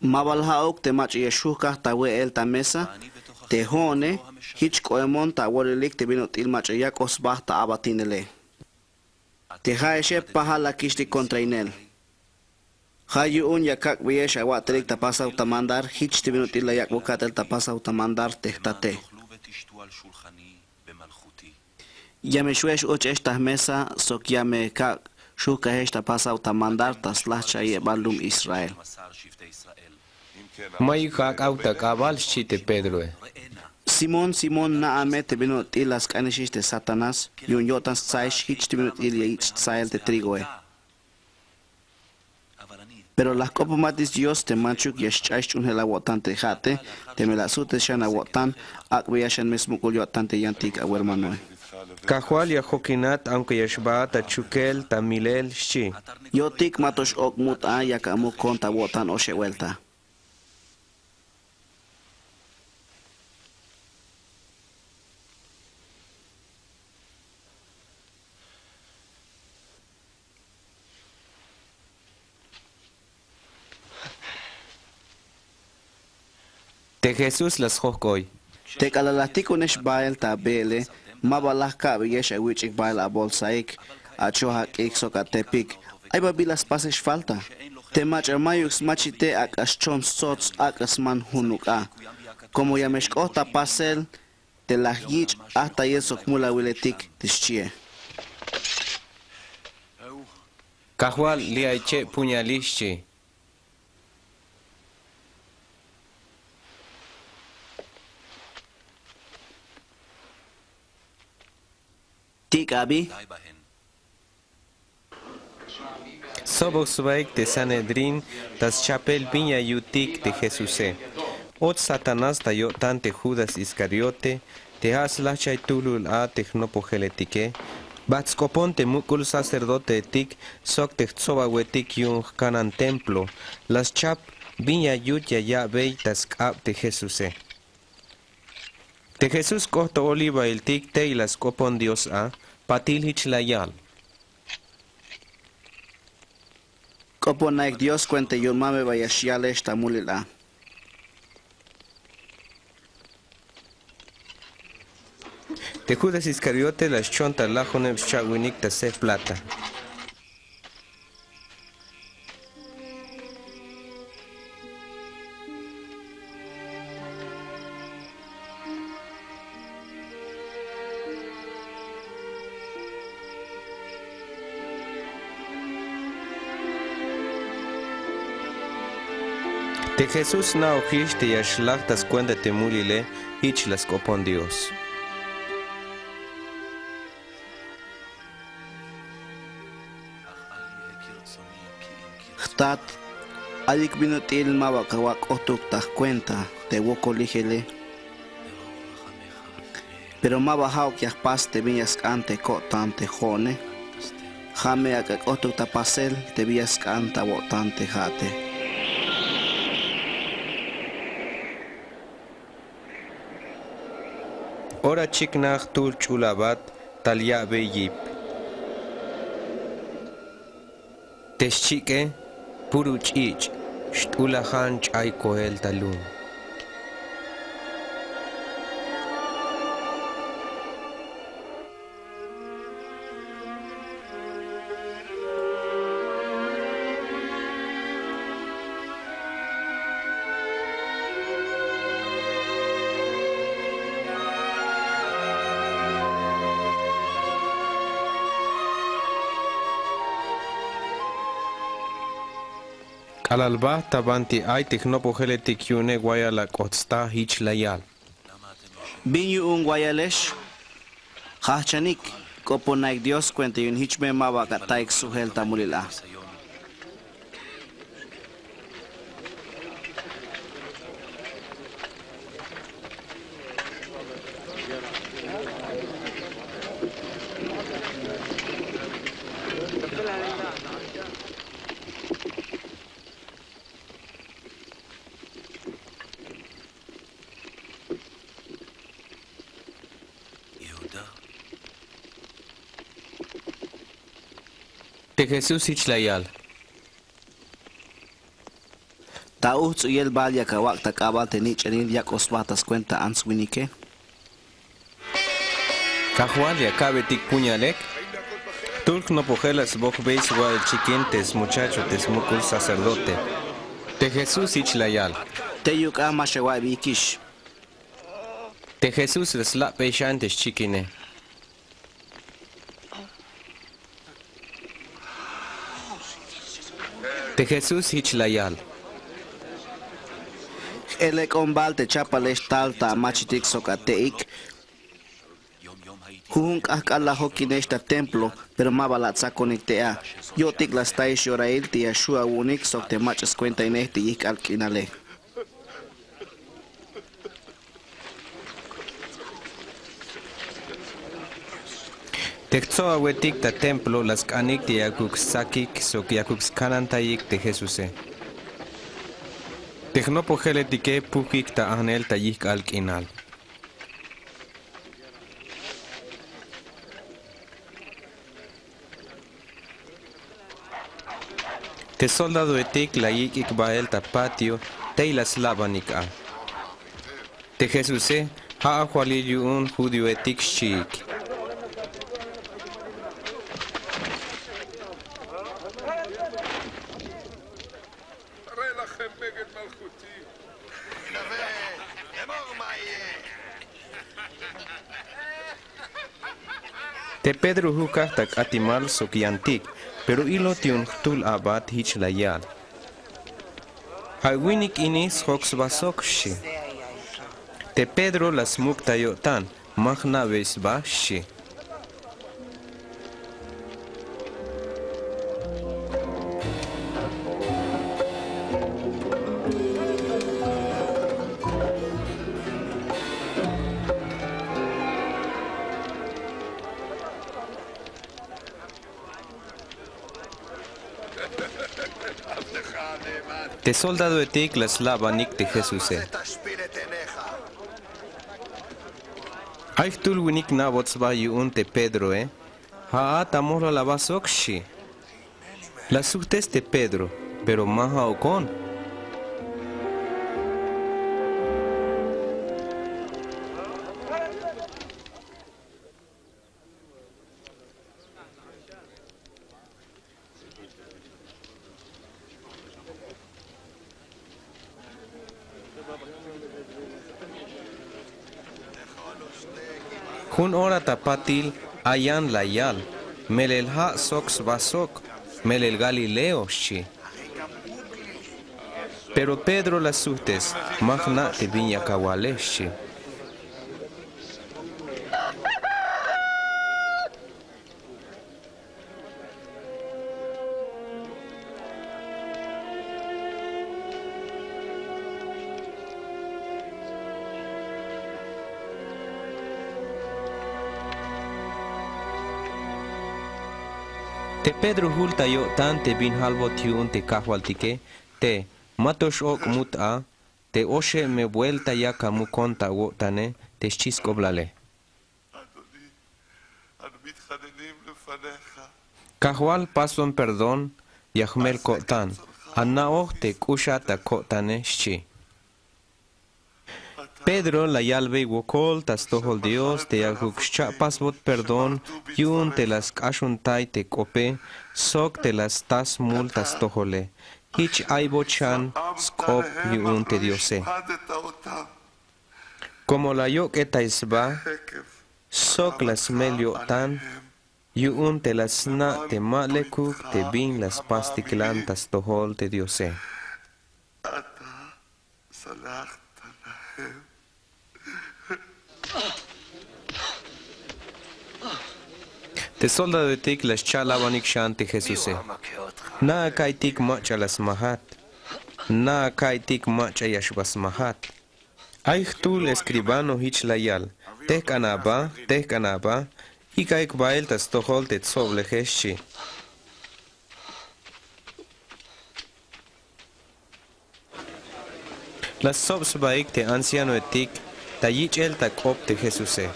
Ma bal ja'uk te mach'a ya xujkaj ta we'el ta mesa, te jo'one jich k'oemon ta awolilik te bin ut'il mach'a yak'oj sba ta abatinele. Te ja'exe pajal la kixtik kontrainel. Ja' yu'un ya kak'beyex awa'telik ta pasaw ta mandar, jich te bin ut'il la yak'bon ka'tel ta pasaw ta mandar te jtate. Ya me xwe'ex och'ex ta jmesa sok ya me kak' xujkajex ta pasaw ta mandar ta slajch'ayebal lum Israel. Mayuk ak'aw ta k'abal, xchi te Pedroe. Simón, Simón, na'a me te bin ut'il la sk'anixix te Satanás, yu'un yo'tan stsaex jich te bin ut'il ya yich' tsael te trigoe. Pero la jk'opomatis Dios te manchuk ya xch'ay xch'uunjel awo'tan te ja'ate, teme la sutes xan awo'tan, ak'beya xan me smuk'ul yo'tan te yantik awermanoe. Kajwal, ya jokinat, aunque ya xbaat ta chukel ta milel, xchi. Yo'tik ma to x-ok' mut a yak amukon ta awo'tan oxeb buelta. Te Jesús la sjok'oy: Te k'alal la jtikunex bael ta beele, ma ba la jka'beyex awich'ik bael abolsaik, achoj ak'ik sok atepik. Ay ba bi la spasex falta. Te mach'a mayuk smachite ak'a xchom stsots, ak'a sman junuk a. Komo ya me xk'ot ta pasel, te la yich' ajtayel sok mulawiletik, te xchie. Kajwal, li' ay cheb puñalix, xchi. Tik' abi. Sobok sbaik te Sanedrín ta schapel bin ya yutik te Jesuse. Och Satanás ta yo'tan te Judas Iscariote, te ja' slajchay tulul a te jnopojeletike, bajt sk'opon te muk'ul sacerdoteetik sok te jtsobawetik yu'un jkanan templo. La schap bin ya yut ya ya'bey ta sk'ab te Jesuse. Te Jesús k'ot ta olivailtik tey la sk'opon Dios a, patil jich la yal: K'oponaik Dios kuenta yu'un ma me ba ya xyalex ta mulil a. Te Judas Iscariote la xchon ta lajoneb scha'winik ta sef plata. Te Jesús sna'ojix te ya xlaj ta skuenta te mulile, jich la sk'opon Dios. Jtat, ayuk bin ut'il ma ba ka wak' k'otuk ta jkuenta te wokolijele. Pero ma ba ja'uk ya jpas te bin ya sk'an te ko'tan te jo'one. Ja' me ak'a k'otuk ta pasel te bin ya sk'an ta awo'tan te ja'ate. Ora chiknaj jtul ch'ul abat tal ya'bey yip. Te xchik'e, puro ch'ich' xt'ulajan ch'ay koel ta lum. K'alal bajt ta banti ay te jnopojeletik yu'une wayal ak'ot sta, jich la yal: Bin yu'un wayalex? Jajchanik, k'oponaik Dios kuenta yu'un jich me ma ba ak'a ataik sjujel ta mulil a. Te Jesús jich la yal: Ta ujts'uyel bal yak awak' ta k'abal te nich'anil yak'oj sba ta skuenta ants winike. Kajwal, ya ka'betik puñalek. Jtul jnopojel la sbojbey swa'el chikin te smuchacho te smuk'ul sacerdote. Te Jesús jich la yal: Teyuk a ma xawa'beyikix. Te Jesús la slabey xan te xchikine. Te Jesús jich la yal: J-elek'on bal te chapalex tal ta amachitik sok ate'ik. Jujun k'ajk'al la jokinex ta templo, pero ma ba la atsakonik te a. Yo'tik la staix yorail te ya xju' awu'unik sok te mach'a skuentainej te yijk'al k'inale. Te jtsobawetik ta templo la sk'anik te yakuk stsakik sok yakuk skanantayik te Jesuse. Te jnopojeletike pujik ta ajnel ta yijk'al k'inal. Te soldadoetik la yik'ik bael ta patio tey la slabanik a. Te Jesuse, ja' ajwalil yu'un judioetik, xchiik. Te Pedro jukaj ta k'atimal sok yantik, pero ilot yu'un jtul abat jich la yal. Ja' winik ini sjok sba sok, xchi. Te Pedro la smuk' ta yo'tan, ma jna'bey sba, xchi. Te soldadoetik la slabanik te Jesuse. Ay jtul winik na'bot sba yu'un te Pedroe, ja'at amojlal aba sok, xchi. La sujtes te Pedro, pero ma ja'ukon. Jun ora ta patil, ay yan la yal, melel ja' sok sba sok, melel Galileo, xchi. Pero Pedro la sujtes, ma jna' te bin yak awale, xchi. Te Pedro jul ta yo'tan te bin jalbot yu'un te Kajwaltike, te ma to x-ok' mut a, te oxeb me buelta yak amukon ta awo'tane, te xchi sk'oblale. Kajwal, pasbon perdón, ya jmel ko'tan, ana'oj te k'uxat ta ko'tane, xchi. Pedro la yalbey wokol ta stojol Dios te yakuk xcha' pasbot perdón yu'un te la sk'axuntay te k'ope sok te la sta smul ta stojole. Jich aybot xan sk'op yu'un te Diose. Como la yok'etay sba, sok la smel yo'tan yu'un te la sna' te ma lekuk te bin la spastiklan ta stojol te Diose. Te soldadoetik la xcha' labanik xan te Jesuse. Na'a ka'iytik mach'a la smajat. Na'a ka'iytik mach'a ya xba smajat. Ay jtul escribano jich la yal, tejk'an aba, tejk'an aba, ik'aik bael ta stojol te tsobleje, xchi. La stsob sbaik te ancianoetik ta yich'el ta k'op te Jesuse.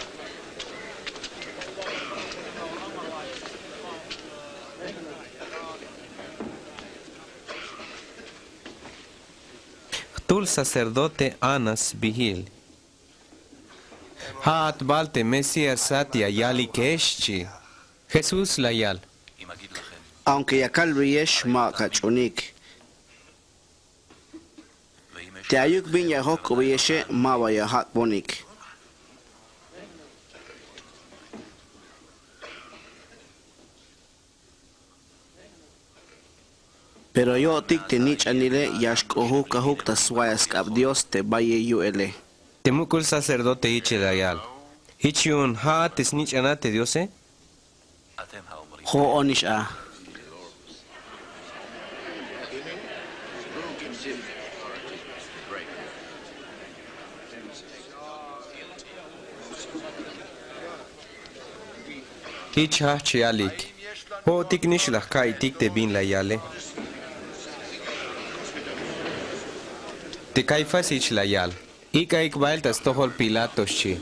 Jtul sacerdote Anás sbiil. Ja'at bal te Mesíasat ya yalike, xchi. Jesús la yal. Aunque ya kalbeyex, ma ka ch'uunik. Te ayuk bin ya jojk'obeyexe, ma ba ya jak'bonik. Pero yo'tik te nich'anile ya xk'ojuk kajuk ta swa'y sk'ab Dios te bayel yu'ele. Te muk'ul sacerdote jich la yal. Jich yu'un ja'at te snich'anat te Diose. Jo'onix a. Jich jajch yalik. Jo'otik nix la jka'iytik te bin la yale. Te Caifás jich la yal. Ik'aik bael ta stojol Pilato, xchi.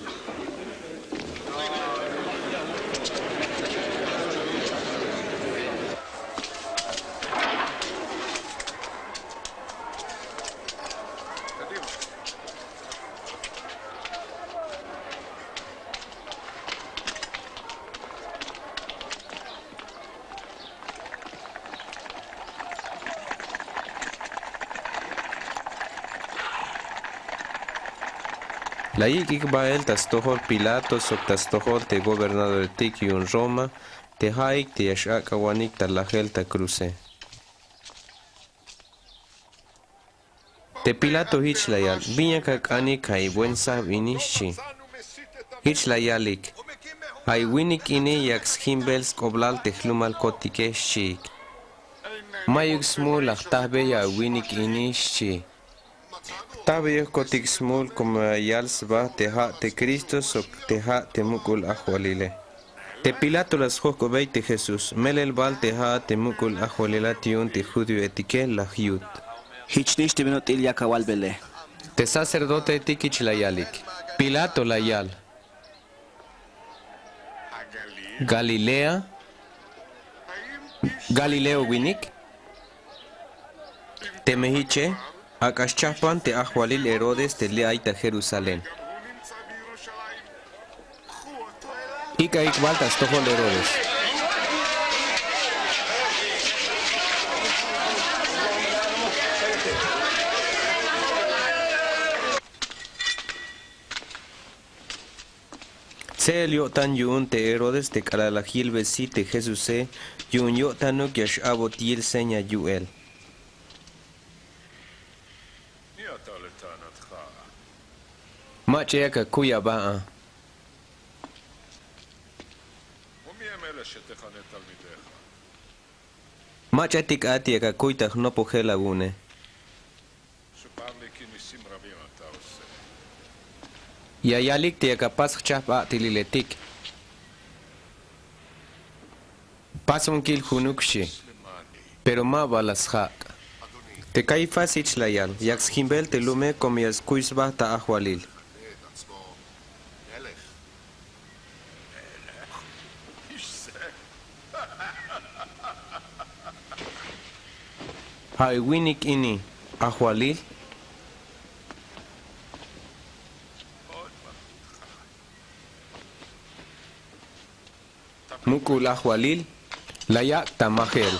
La yik'ik bael ta stojol Pilato sok ta stojol te gobernadoretik yu'un Roma te ja'ik te ya x-ak'awanik ta lajel ta cruze. Te Pilato jich la yal: ¿Bin yak ak'anik ja'i buen sajb ini? Xchi. Jich la yalik: Ja'i winik ini yak sjinbel sk'oblal te jlumalkotike, xchiik. Mayuk smul la jtajbey a winik ini, xchi. Jtajbeyojkotik smul como ya yal sba te ja' te Cristo sok te ja' te muk'ul ajwalile. Te Pilato la sjojk'obey te Jesús: Melel bal te ja'at te muk'ul ajwalilat yu'un te judioetike, la jyut. Jichnix te bin ut'il yak awalbele. Te sacerdoteetik jich la yalik: Pilato la yal: ¿Galilea? ¿Galileo winik? Teme jiche, ak'a xchajpan te ajwalil Herodes te li' ay ta Jerusalén. Ik'aik bal ta stojol Herodes. Tse'el yo'tan yu'un te Herodes te k'alal la yilbesi te Jesuse, yu'un yo'tanuk ya x-a'bot yil seña yu'el. Mach'a yak akuy aba a. Mach'atik a te yak akuy ta jnopojel awu'une. Ya yalik te yak apas jchajp a'teliletik. Pasbon kil junuk, xchi. Pero ma ba la sjak'. Te Caifás jich la yal: Yak sjinbel te lume como ya skuy sba ta ajwalil. ¿Ja'i winik ini, ajwalil? Muk'ul ajwalil, la yak' ta majel.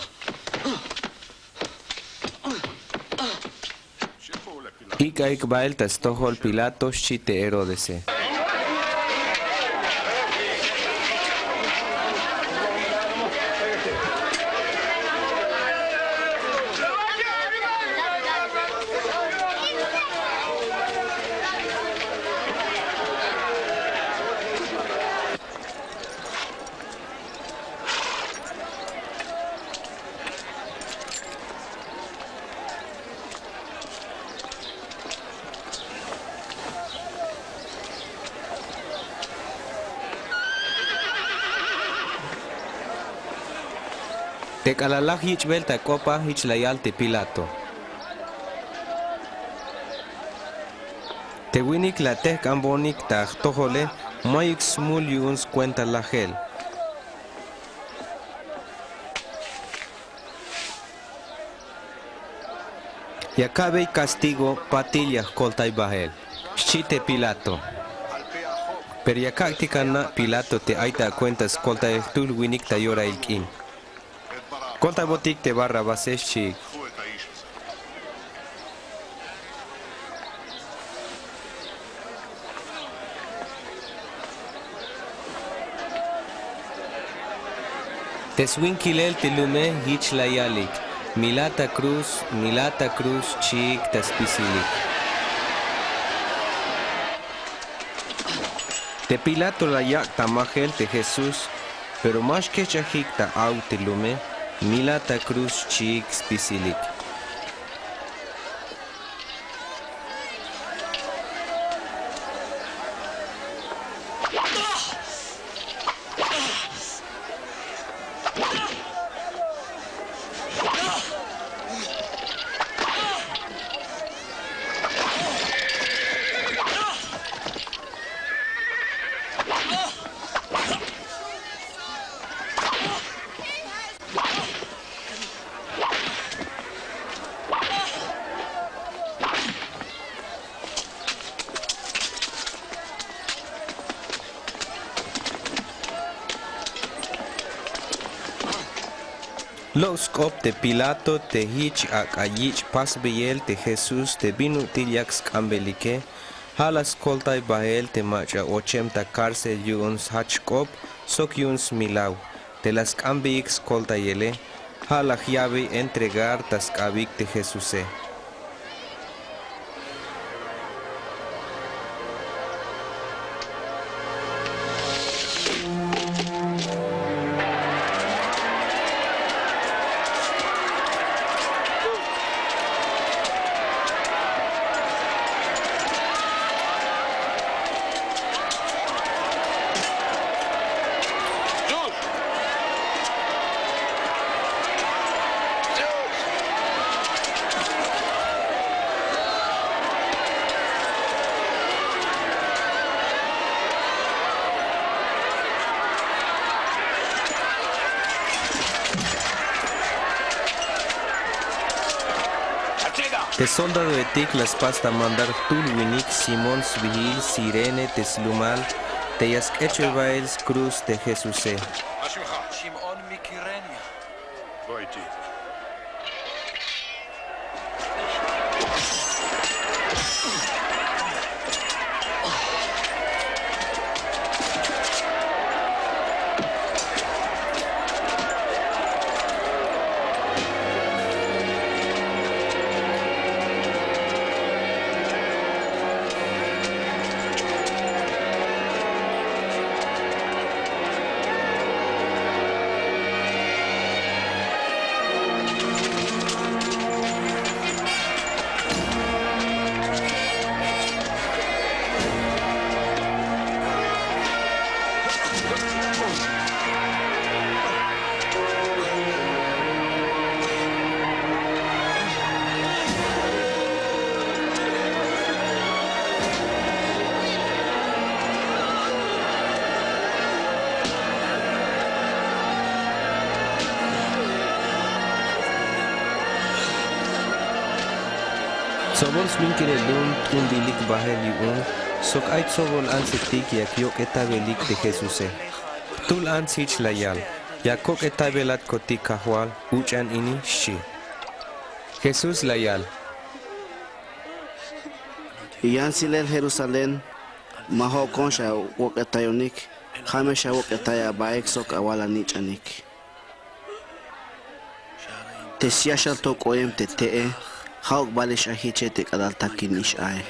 Ik'aik bael ta stojol Pilato, xchi te Herodese. Te k'alal laj yich'bel ta k'op a, jich la yal te Pilato: Te winik la tejk'anbonik ta jtojole, mayuk smul yu'un skuenta lajel. Ya ka'bey castigo, patil ya jkoltay bael, xchi te Pilato. Pero ya kak'tik ana' Pilato te ay ta akuenta skoltayel jtul winik ta yorail k'in. Koltaybotik te Barrabase, xchiik. Te swinkilel te lume jich la yalik: Mila ta cruz, mila ta cruz, xchiik ta spisilik. Te Pilato la yak' ta majel te Jesús, pero ma xkechajik ta aw te lume: Mila ta cruz, xchiik spisilik. Lok' sk'op te Pilato te jich ak'a yich' pasbeyel te Jesús te bin ut'il yak sk'ambelike, Ja' la skoltay bael te mach'a ochem ta cárcel yu'un sjach k'op sok yu'un smilaw. Te la sk'anbeyik skoltayele, ja' la jyabe entregar ta sk'abik te Jesuse. Te soldadoetik la spas ta mandar jtul winik Simón sbiil Cirene te slumal, te ya sk'echoj bael skruz te Jesuse. Tsobol sminkelelun t'unbilik bael yu'un sok ay tsobol antsetik yak yok'etabelik te Jesuse. Jtul ants jich la yal: Ya kok'etabelatkotik Kajwal, uch'an ini, xchi. Jesús la yal: Yan silel Jerusalén, ma jo'okon xawok'etayonik, ja' me xawok'etay abaik sok awal anich'anik. Te ya xal to k'oem te te'e, ja'uk balix a jiche te k'alal takinix ae.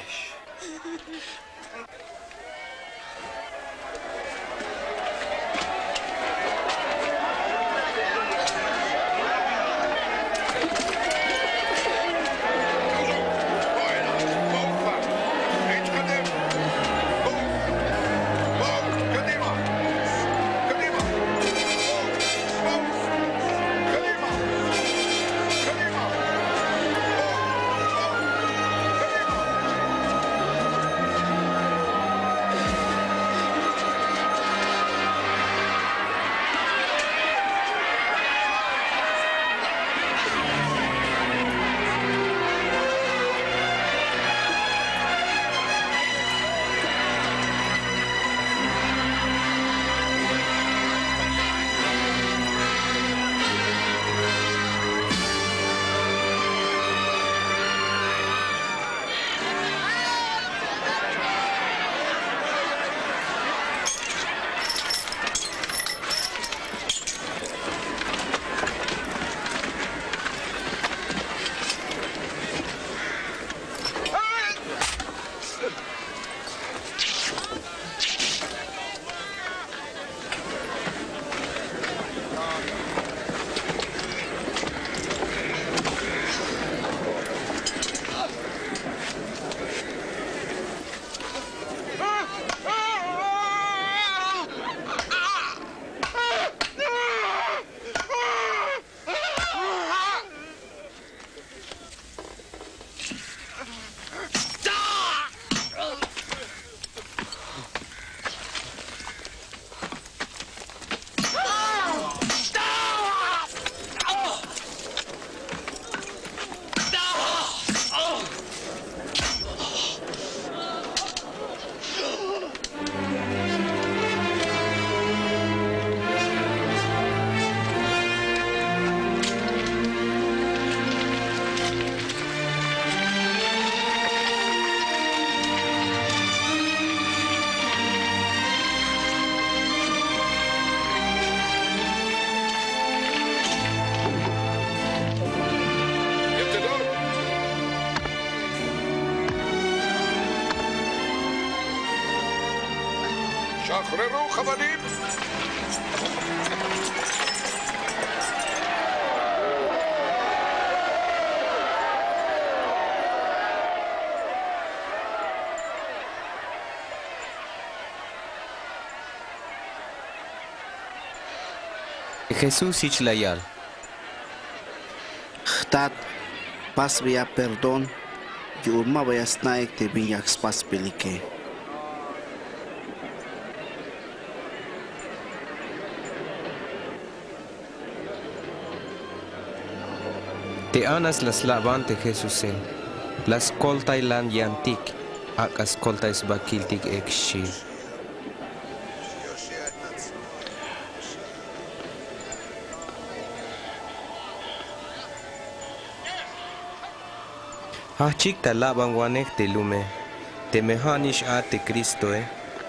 Jesús jich la yal: Jtat, pasbeya perdón yu'un maba ya sna'ik te bin yak spasbelike. Te Anas la slaban te Jesuse, la skoltaylan yantik, ak'a skoltay sba kiltik ek, xchi. Jajchik ta labanwanej te lume. Teme ja'nix a te Cristoe,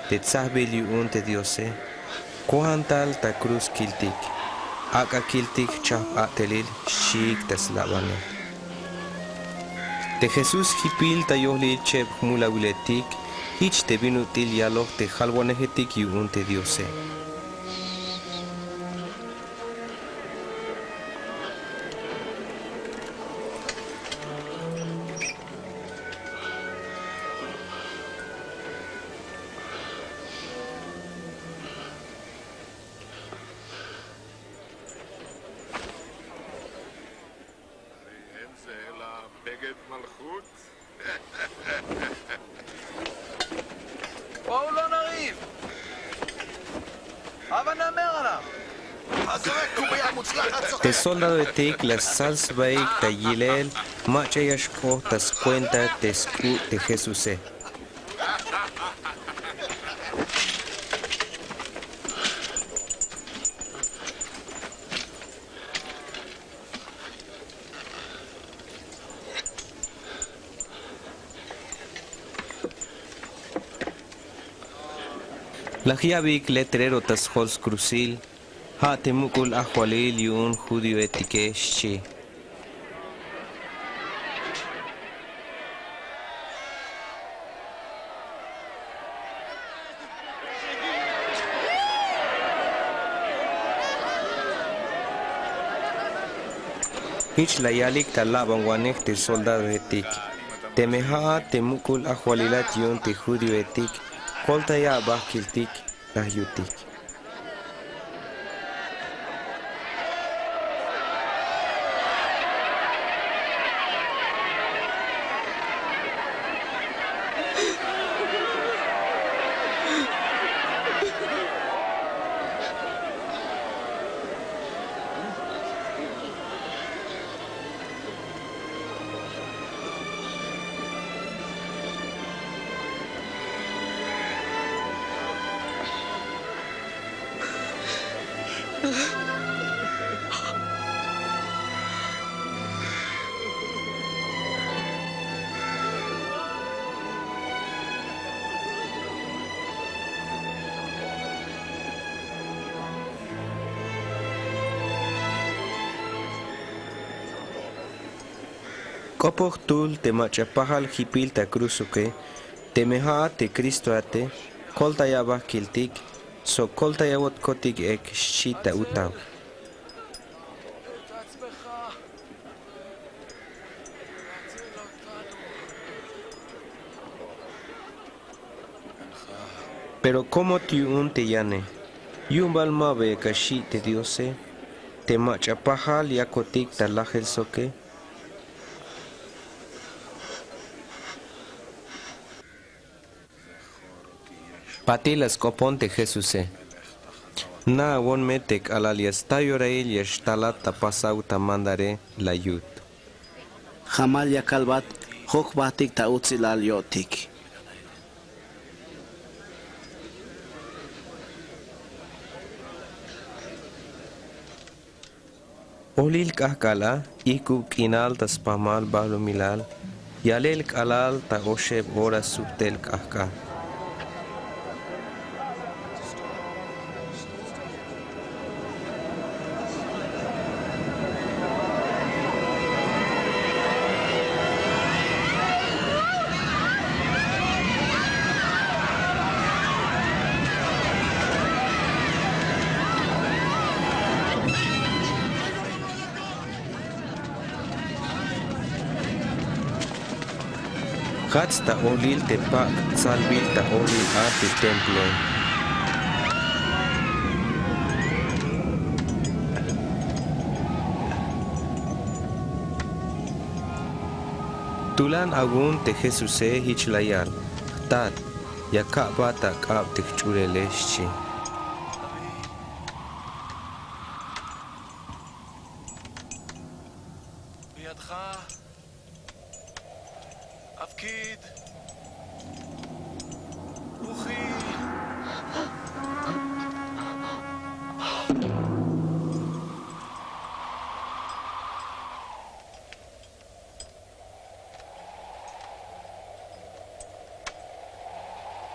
te tsajbil yu'un te Diose, kojan tal ta cruz kiltik. Ak'a kiltik jchajp a'telil, xchiik ta slabanej. Te Jesús jipil ta yojlil cheb jmulawiletik jich te bin ut'il yaloj te jalwanejetik yu'un te Diose. בואו לא נריב. הבה נאמר עליו. Te soldadoetik la stsal sbaik ta yilel mach'a ya xk'ot ta skuenta te sk'u' te Jesuse. La ya'beyik letrero ta sjol skrusil: Ja' te muk'ul ajwalil yu'un judioetike, xchi. Jich la yalik ta labanwanej te soldadoetik: Teme ja'at te muk'ul ajwalilat yu'un te judioetik, koltaya aba kiltik, la yutik. K'opoj jtul te mach'a pajal jipil ta cruzoke: Teme ja'at te Cristoate, koltaya aba kiltik, sok koltaya awotkotik ek, xchi ta utaw. Pero komot yu'un te yane, yu'un bal ma ba yak axi' te Diose, te mach'a pajal yakotik ta lajel soke. Patil la sk'opon te Jesuse: Na'awon me te k'alal ya sta yorail ya xtalat ta pasaw ta mandare, la yut. Jamal ya kalbat, joj jbajtik ta utsilal yo'tik. Olil k'ajk'al a, ijk'ub k'inal ta spamal balumilal, yalel k'alal ta oxeb ora subtel k'ajk'al. Kats ta olil te pak' tsalbil ta olil a te temploe. Tulan awu'un te Jesuse jich la yal: Jtat, ya ka'bat ak'ab te jch'ulele, xchi.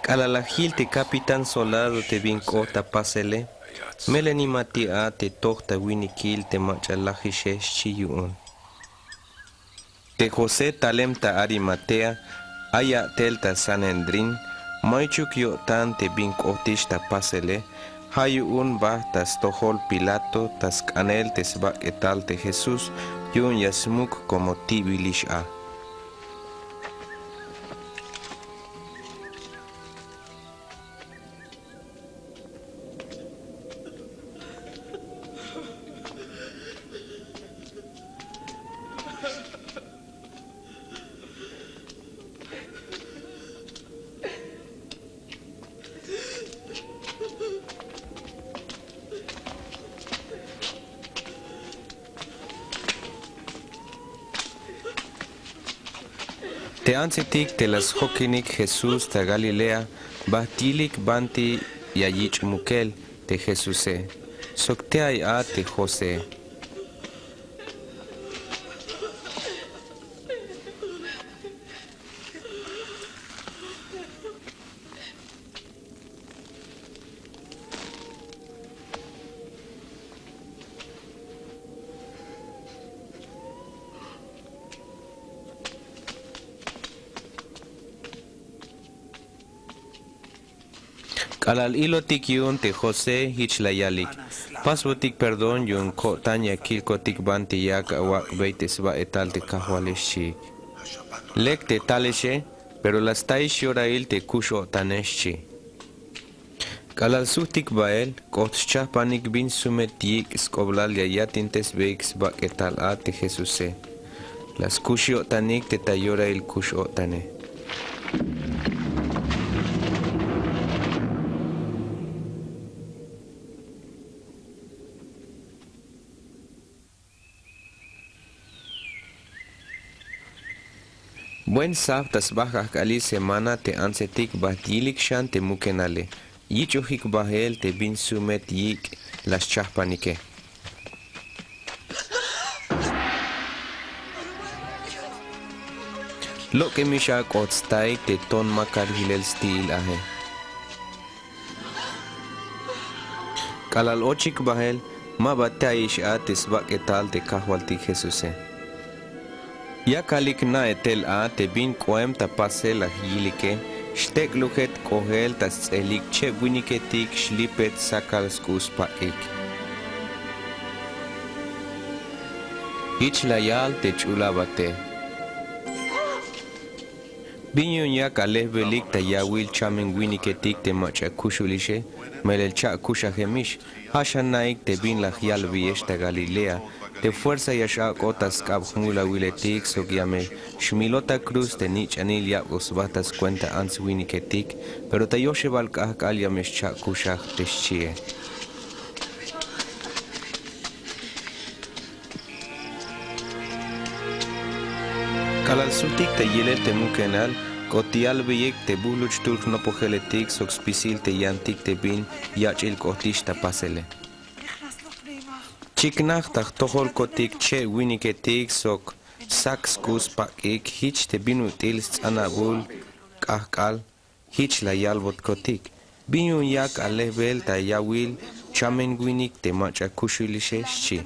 K'alal la jil te capitán soldado te bin k'ot ta pasele, melel nimatix a te toj ta winikil te mach'a lajixe, xchi yu'un. Te José talem ta Arimatea, ay ya'tel ta Sanedrín, maychuk yo'tan te bin k'otix ta pasele, ja' yu'un bajt ta stojol Pilato ta sk'anel te sbak'etal te Jesús, yu'un ya smuk como ti'bilix a. Te antsetik te la sjokinik Jesús ta Galilea, bajt yilik banti ya yich' mukel te Jesuse, sok te ay a te José. K'alal ilotik yu'un te José, jich la yalik: Pasbotik perdón yu'un ko'tan ya kilkotik banti yak awak'bey te sbak'etal te Kajwale, xchiik. Lek te talexe, pero la staix yorail te kux-o'tane, xchi. K'alal sujtik bael, k'ot schajpanik bin sumet yik' sk'oblal ya yatintesbeyik sbak'etal a te Jesuse. La skux yo'tanik te ta yorail kux-o'tane. Buen sab ta sba jajk'alil semana te antsetik bajt yilik xan te mukenale, yich'ojik bael te bin sumet yik' la schajpanike. Lok'emix a k'ot staik te ton makal jilel sti'il ae. K'alal ochik bael, ma ba te'aix a te sbak'etal te Kajwaltik Jesuse. Yakalik na'e tel a te bin k'oem ta pasel la yilike, xtek'lujet k'ojel ta sts'elik cheb winiketik xlipet sakal sk'u' spak'ik. Jich la yal te ch'ul abate. Bin yu'un yak alejbelik ta yawil chamen winiketik te mach'a kuxulixe, melel cha'kuxajemix, ja' xanaik te bin la yalbeyex ta Galilea, te fuerza ya x-ak'ot ta sk'ab jmulawiletik sok ya me xmilot ta cruz te nich'anil yak'oj sba ta skuenta ants winiketik, pero ta yoxebal k'ajk'al ya me xcha'kuxaj, te xchie. K'alal sujtik ta yilel te mukenal, k'ot yalbeyik te bujluchtul jnopojeletik sok spisil te yantik te bin yach'il k'otix ta pasele. Chiknaj ta jtojolkotik cheb winiketik sok sak sk'u' spak'ik, jich te bin ut'il sts'anabul k'ajk'al, jich la yalbotkotik. Bin yu'un yak alejbel ta yawil chamen winik te mach'a kuxulixe, xchi.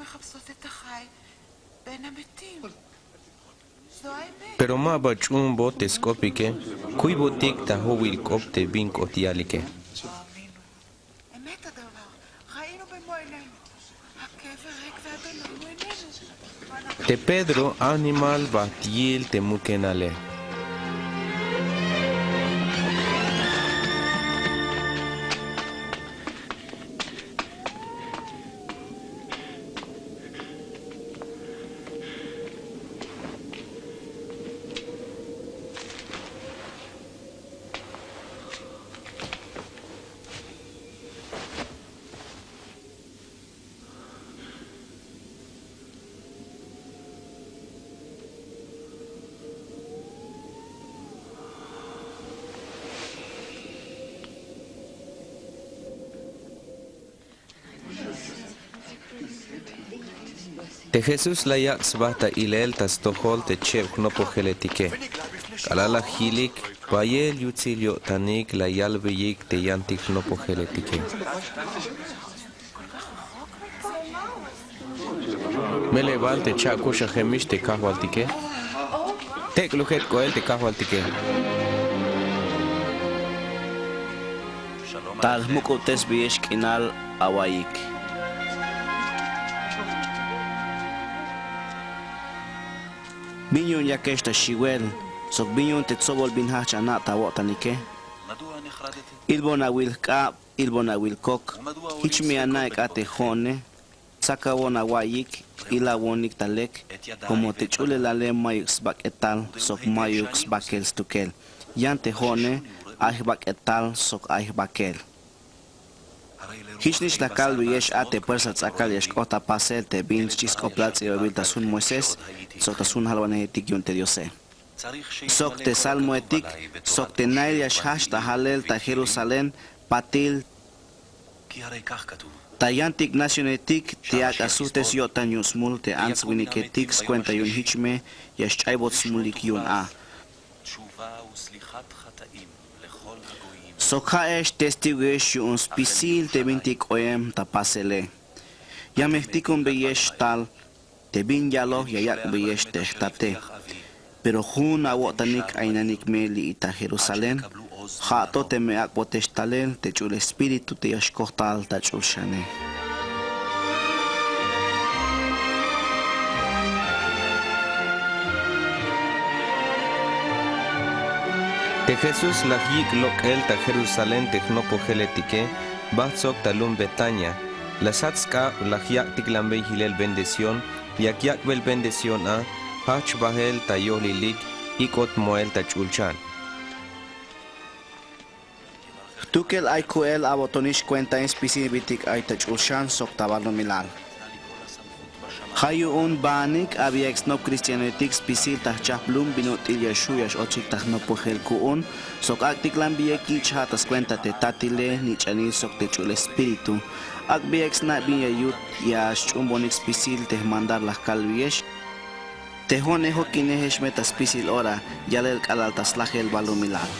Pero ma ba ch'uunbot te sk'opike, kuybotik ta jowil k'op te bin k'ot yalike. Te Pedro ajnimal bajt yil te mukenale. Te jesús la yak' sba ta ilel ta stojol te cheb jnopojeletike. K'alal la jyilik bayel yutsil yo'tanik la yalbeyik te yantik jnopojeletike. Melel bal te cha'kuxajemix te kajwaltike. Tek'lujet k'oel te kajwaltike. Tal jmuk'ubtesbeyex k'inal awa'iyik. Bin yu'un yakex ta xiwel sok bin yu'un te tsobol bin jajch ana' ta awo'tanike. Ilbon awil jk'ab, ilbon awil kok. Jich me ana' ek'a te jo'one. Tsakawon awa'iyik, ilawonik ta lek. Komo te ch'ulelale mayuk sbak'etal sok mayuk sbakel stukel. Yan te jo'one ay jbak'etal sok ay jbakel. Jichnix la kalbeyex a te puersa ts'akal ya xk'ot ta pasel te bin xchi sk'oplal ts'ibabil ta sjun moisés sok ta sjun jalwanejetik yu'un te diose. Sok te salmoetik sok te nail ya xjajch ta jalel ta jerusalén patil ta yantik nacionetik te ak'a sujt'es yo'tan yu'un smul te ants-winiketik skuenta yu'un jich me ya xch'aybot smulik yu'un a. Sok ja'ex testigoex yu'un spisil te bintik k'oem ta pasele. Ya me jtikunbeyex tal te bin yaloj ya yak'beyex te jtate. Pero jun awo'tanik aynanik me li'i ta jerusalén. Ja' to teme ak'botex talel te ch'ul espíritu te ya xkoj tal ta ch'ul xane. Te jesús la jyik' lok'el ta jerusalén te jnopojeletike. Bajt sok ta lum betania. La sat sk'ab la jyak'tiklanbey jilel bendición. Yak yak'bel bendición a jajch bajel ta yojlilik. Ik'ot moel ta ch'ulchan. Jtukel ay ku'el awotonix kuentain spisil bintik ay ta ch'ulxan sok ta balumilal. Ja' yu'un baanik abiyaik snop kristianoetik spisil ta jchajp lum bin ut'il ya xju' ya x-ochik ta jnopojel ku'un. Sok ak'tiklanbeyik yich' ja' ta skuenta te tatile nich'anil sok te ch'ul espíritu. Ak'beyaik sna' bin ya yut ya xch'uunbonik spisil te jmandar la jkalbeyex. Te jo'one jokinejex me ta spisil ora yalel k'alal ta slajel balumilal.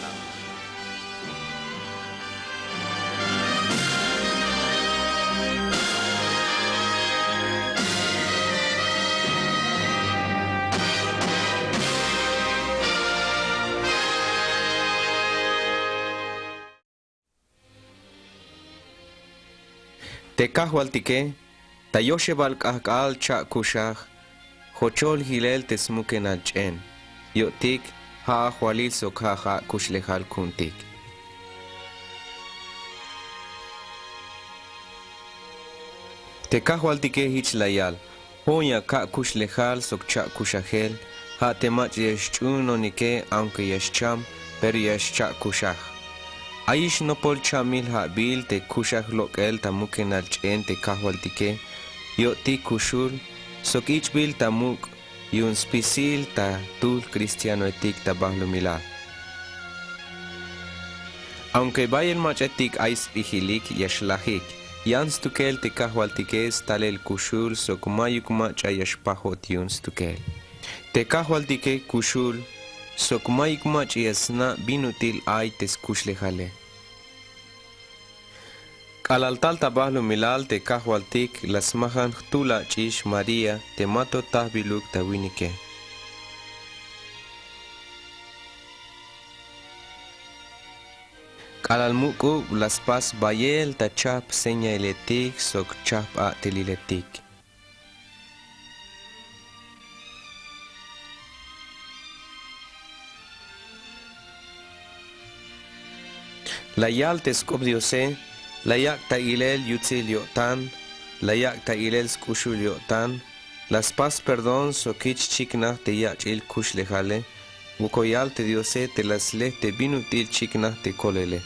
Te kajwaltike ta yoxebal k'ajk'al cha'kuxaj. Jochol jilel te smukenal ch'en yo'tik. Ja' ajwalil sok ja' ja' kuxlejal ku'untik. Te kajwaltike jich la yal. Jo'on ya kak' kuxlejal sok cha'kuxajel. Ja' te mach'a ya xch'uunonike aunke ya xcham pero ya xcha'kuxaj. Ayix nopol cha'mil ja'bil te kuxaj lok'el ta mukenal ch'en te kajwaltike. Yo'tik kuxul sok ich'bil ta muk' yu'un spisil ta jtuhl kristianoetik ta bajlumilal. Aunke bayel mach'atik ay sbijilik ya xlajik, yan stukel te kajwaltike stalel kuxul sok mayuk mach'a ya xpajot yu'un stukel. Te kajwaltike kuxul sok mayuk mach'a ya sna' bin ut'il ay te skuxlejale. K'alal tal ta bajlumilal te kajwaltik la smajan jtuhl ach'ix María te ma to tajbiluk ta winike. K'alal muk'ub la spas bayel ta chajp señailetik sok chajp a'teliletik. La yal te sk'op Diose, la yak' ta ilel yutsil yo'tan, la yak' ta ilel sk'uxul yo'tan, la spas perdón sok jich chiknaj te yach'il kuxlejale. Wokolyal te Diose te la sle te bin ut'il chiknaj te kolele.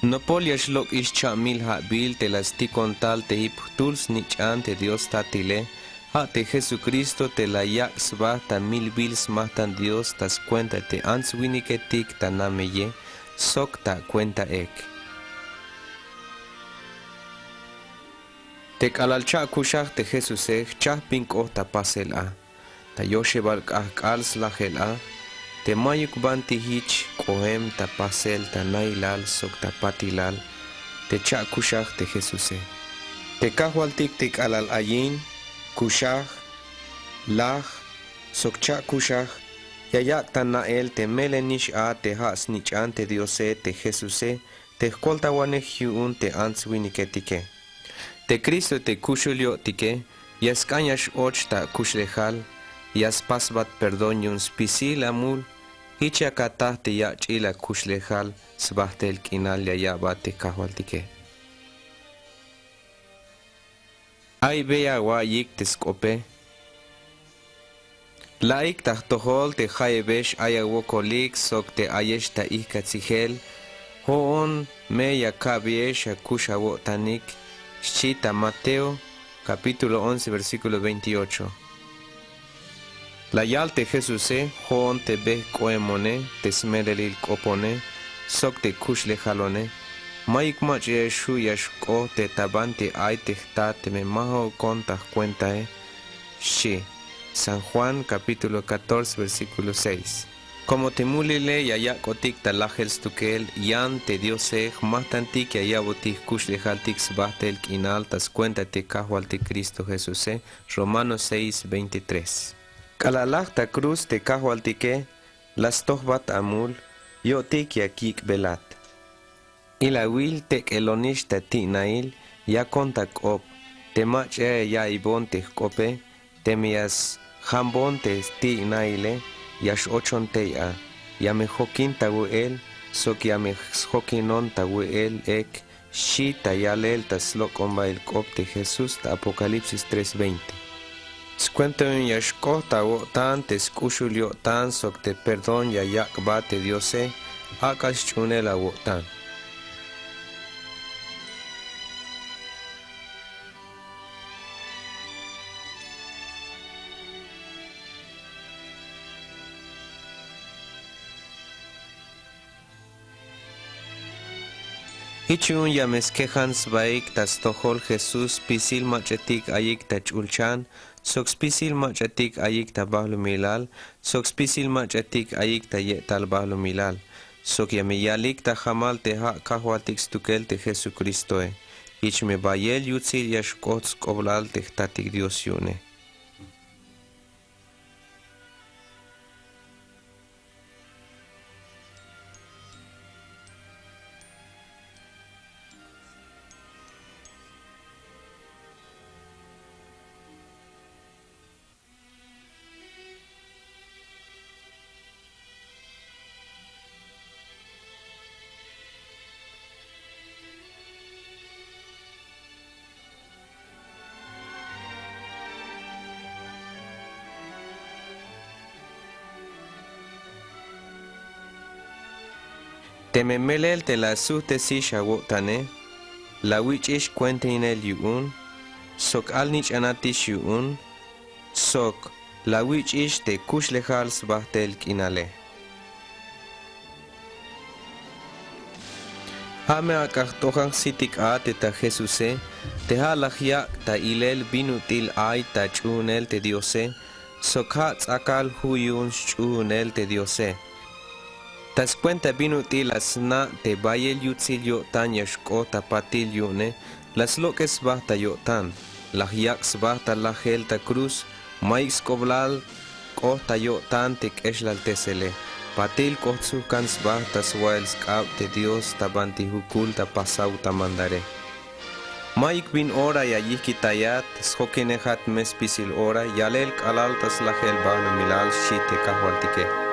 Nopol ya xlok'ix cha'mil ja'bil te la stikon tal te jip jtuhl snich'an te Dios Tatile, ja' te Jesucristo te la yak' sba ta milbil smajtan Dios ta skuenta te ants winiketik ta nameye. sok ta kuenta ek. Te k'alal cha'kuxaj te Jesuse jchajp bin k'ot ta pasel a. Ta yoxebal k'ajk'al slajel a te mayuk banti jich k'oem ta pasel ta nailal sok ta patilal te cha'kuxaj te Jesuse. Te Kajwaltik te k'alal ayin, kuxaj, laj, sok cha'kuxaj, ya yak' ta na'el te melenix a te ja' snich'an te Diose te Jesuse te jkoltawanej yu'un te ants winiketike. Te Cristo te kuxul yo'tike ya sk'an ya x-och ta kuxlejal, ya spasbat perdón yu'un spisil amul. Jich yak ataj te yach'il akuxlejal sbajt'el k'inal ya ya'bat te Kajwaltike. Ay bey awa'iyik te sk'ope. La'ik ta jtojol te jayeb ex ay awokolik sok te ayex ta ijkatsijel, jo'on me ya ka'beyex akux awo'tanik, xchi ta Mateo capítulo once, versículo veintiocho. La yal te Jesuse: Jo'on te be jk'oemone, te smelelil k'opone, sok te kuxlejalone, mayuk mach'a ya xju' ya xk'ot te ta banti ay te jta teme ma jo'kon ta jkuentae, xchi. San Juan capítulo catorce, versículo seis. Como te mulile ya yak'otik ta lajel stukel, yan te Diose jmajt'antik ya ya'botik jkuxlejaltik sbajt'el k'inal ta skuenta te Kajwaltik Cristo Jesuse, Romanos seis veintitrés. K'alal laj ta cruz te Kajwaltike, la stojbat amul, yo'tik ya kik'belat. Ilawil, tek'elonix ta ti'nail yakon ta k'op, te mach'a ya ya'iybon te jk'ope, teme ya sjambon te ti'naile, ya x-ochon tey a, ya me jokin ta we'el, sok ya me sjokinon ta we'el ek, xchi ta yalel ta slok'ombail k'op te Jesús ta Apocalipsis tres veinte. Skuenta yu'un ya xk'ot awo'tan te sk'uxul yo'tan sok te perdón ya yak'bat te Diose, ak'al sch'uunel awo'tan. Jich yu'un ya me skejan sbaik ta stojol Jesús spisil mach'atik ayik ta ch'ulchan, sok spisil mach'atik ayik ta balumilal, sok spisil mach'atik ayik ta ye'tal balumilal, sok ya me yalik ta jamal te ja' Kajwaltik stukel te Jesucristoe. Jich me bayel yutsil ya xk'ot sk'oblal te jtatik Dios yu'une. Teme melel te la sujtesix awo'tane, la wich'ix kuentainel yu'un, sok alnich'anatix yu'un, sok la wich'ix te kuxlejal sbajt'el k'inale. Ja' me ak'a jt'ojan jsitik a te ta Jesuse, te ja' la yak' ta ilel bin ut'il ay ta ch'uunel te Diose, sok ja' ts'akal ju' yu'un sch'uunel te Diose. Ta skuenta bin ut'il la sna' te bayel yutsil yo'tan ya xk'ot ta patil yu'une, la slok'es sba ta yo'tan, la yak' sba ta lajel ta cruz, mayuk sk'oblal k'ot ta yo'tan te k'exlaltesele, patil k'ot sujkan sba ta swa'el sk'ab te Dios ta banti jukul ta pasaw ta mandare. Mayuk bin ora ya yijkitayat, sjokinejat me spisil ora, yalel k'alal ta slajel balumilal, xchi te Kajwaltike.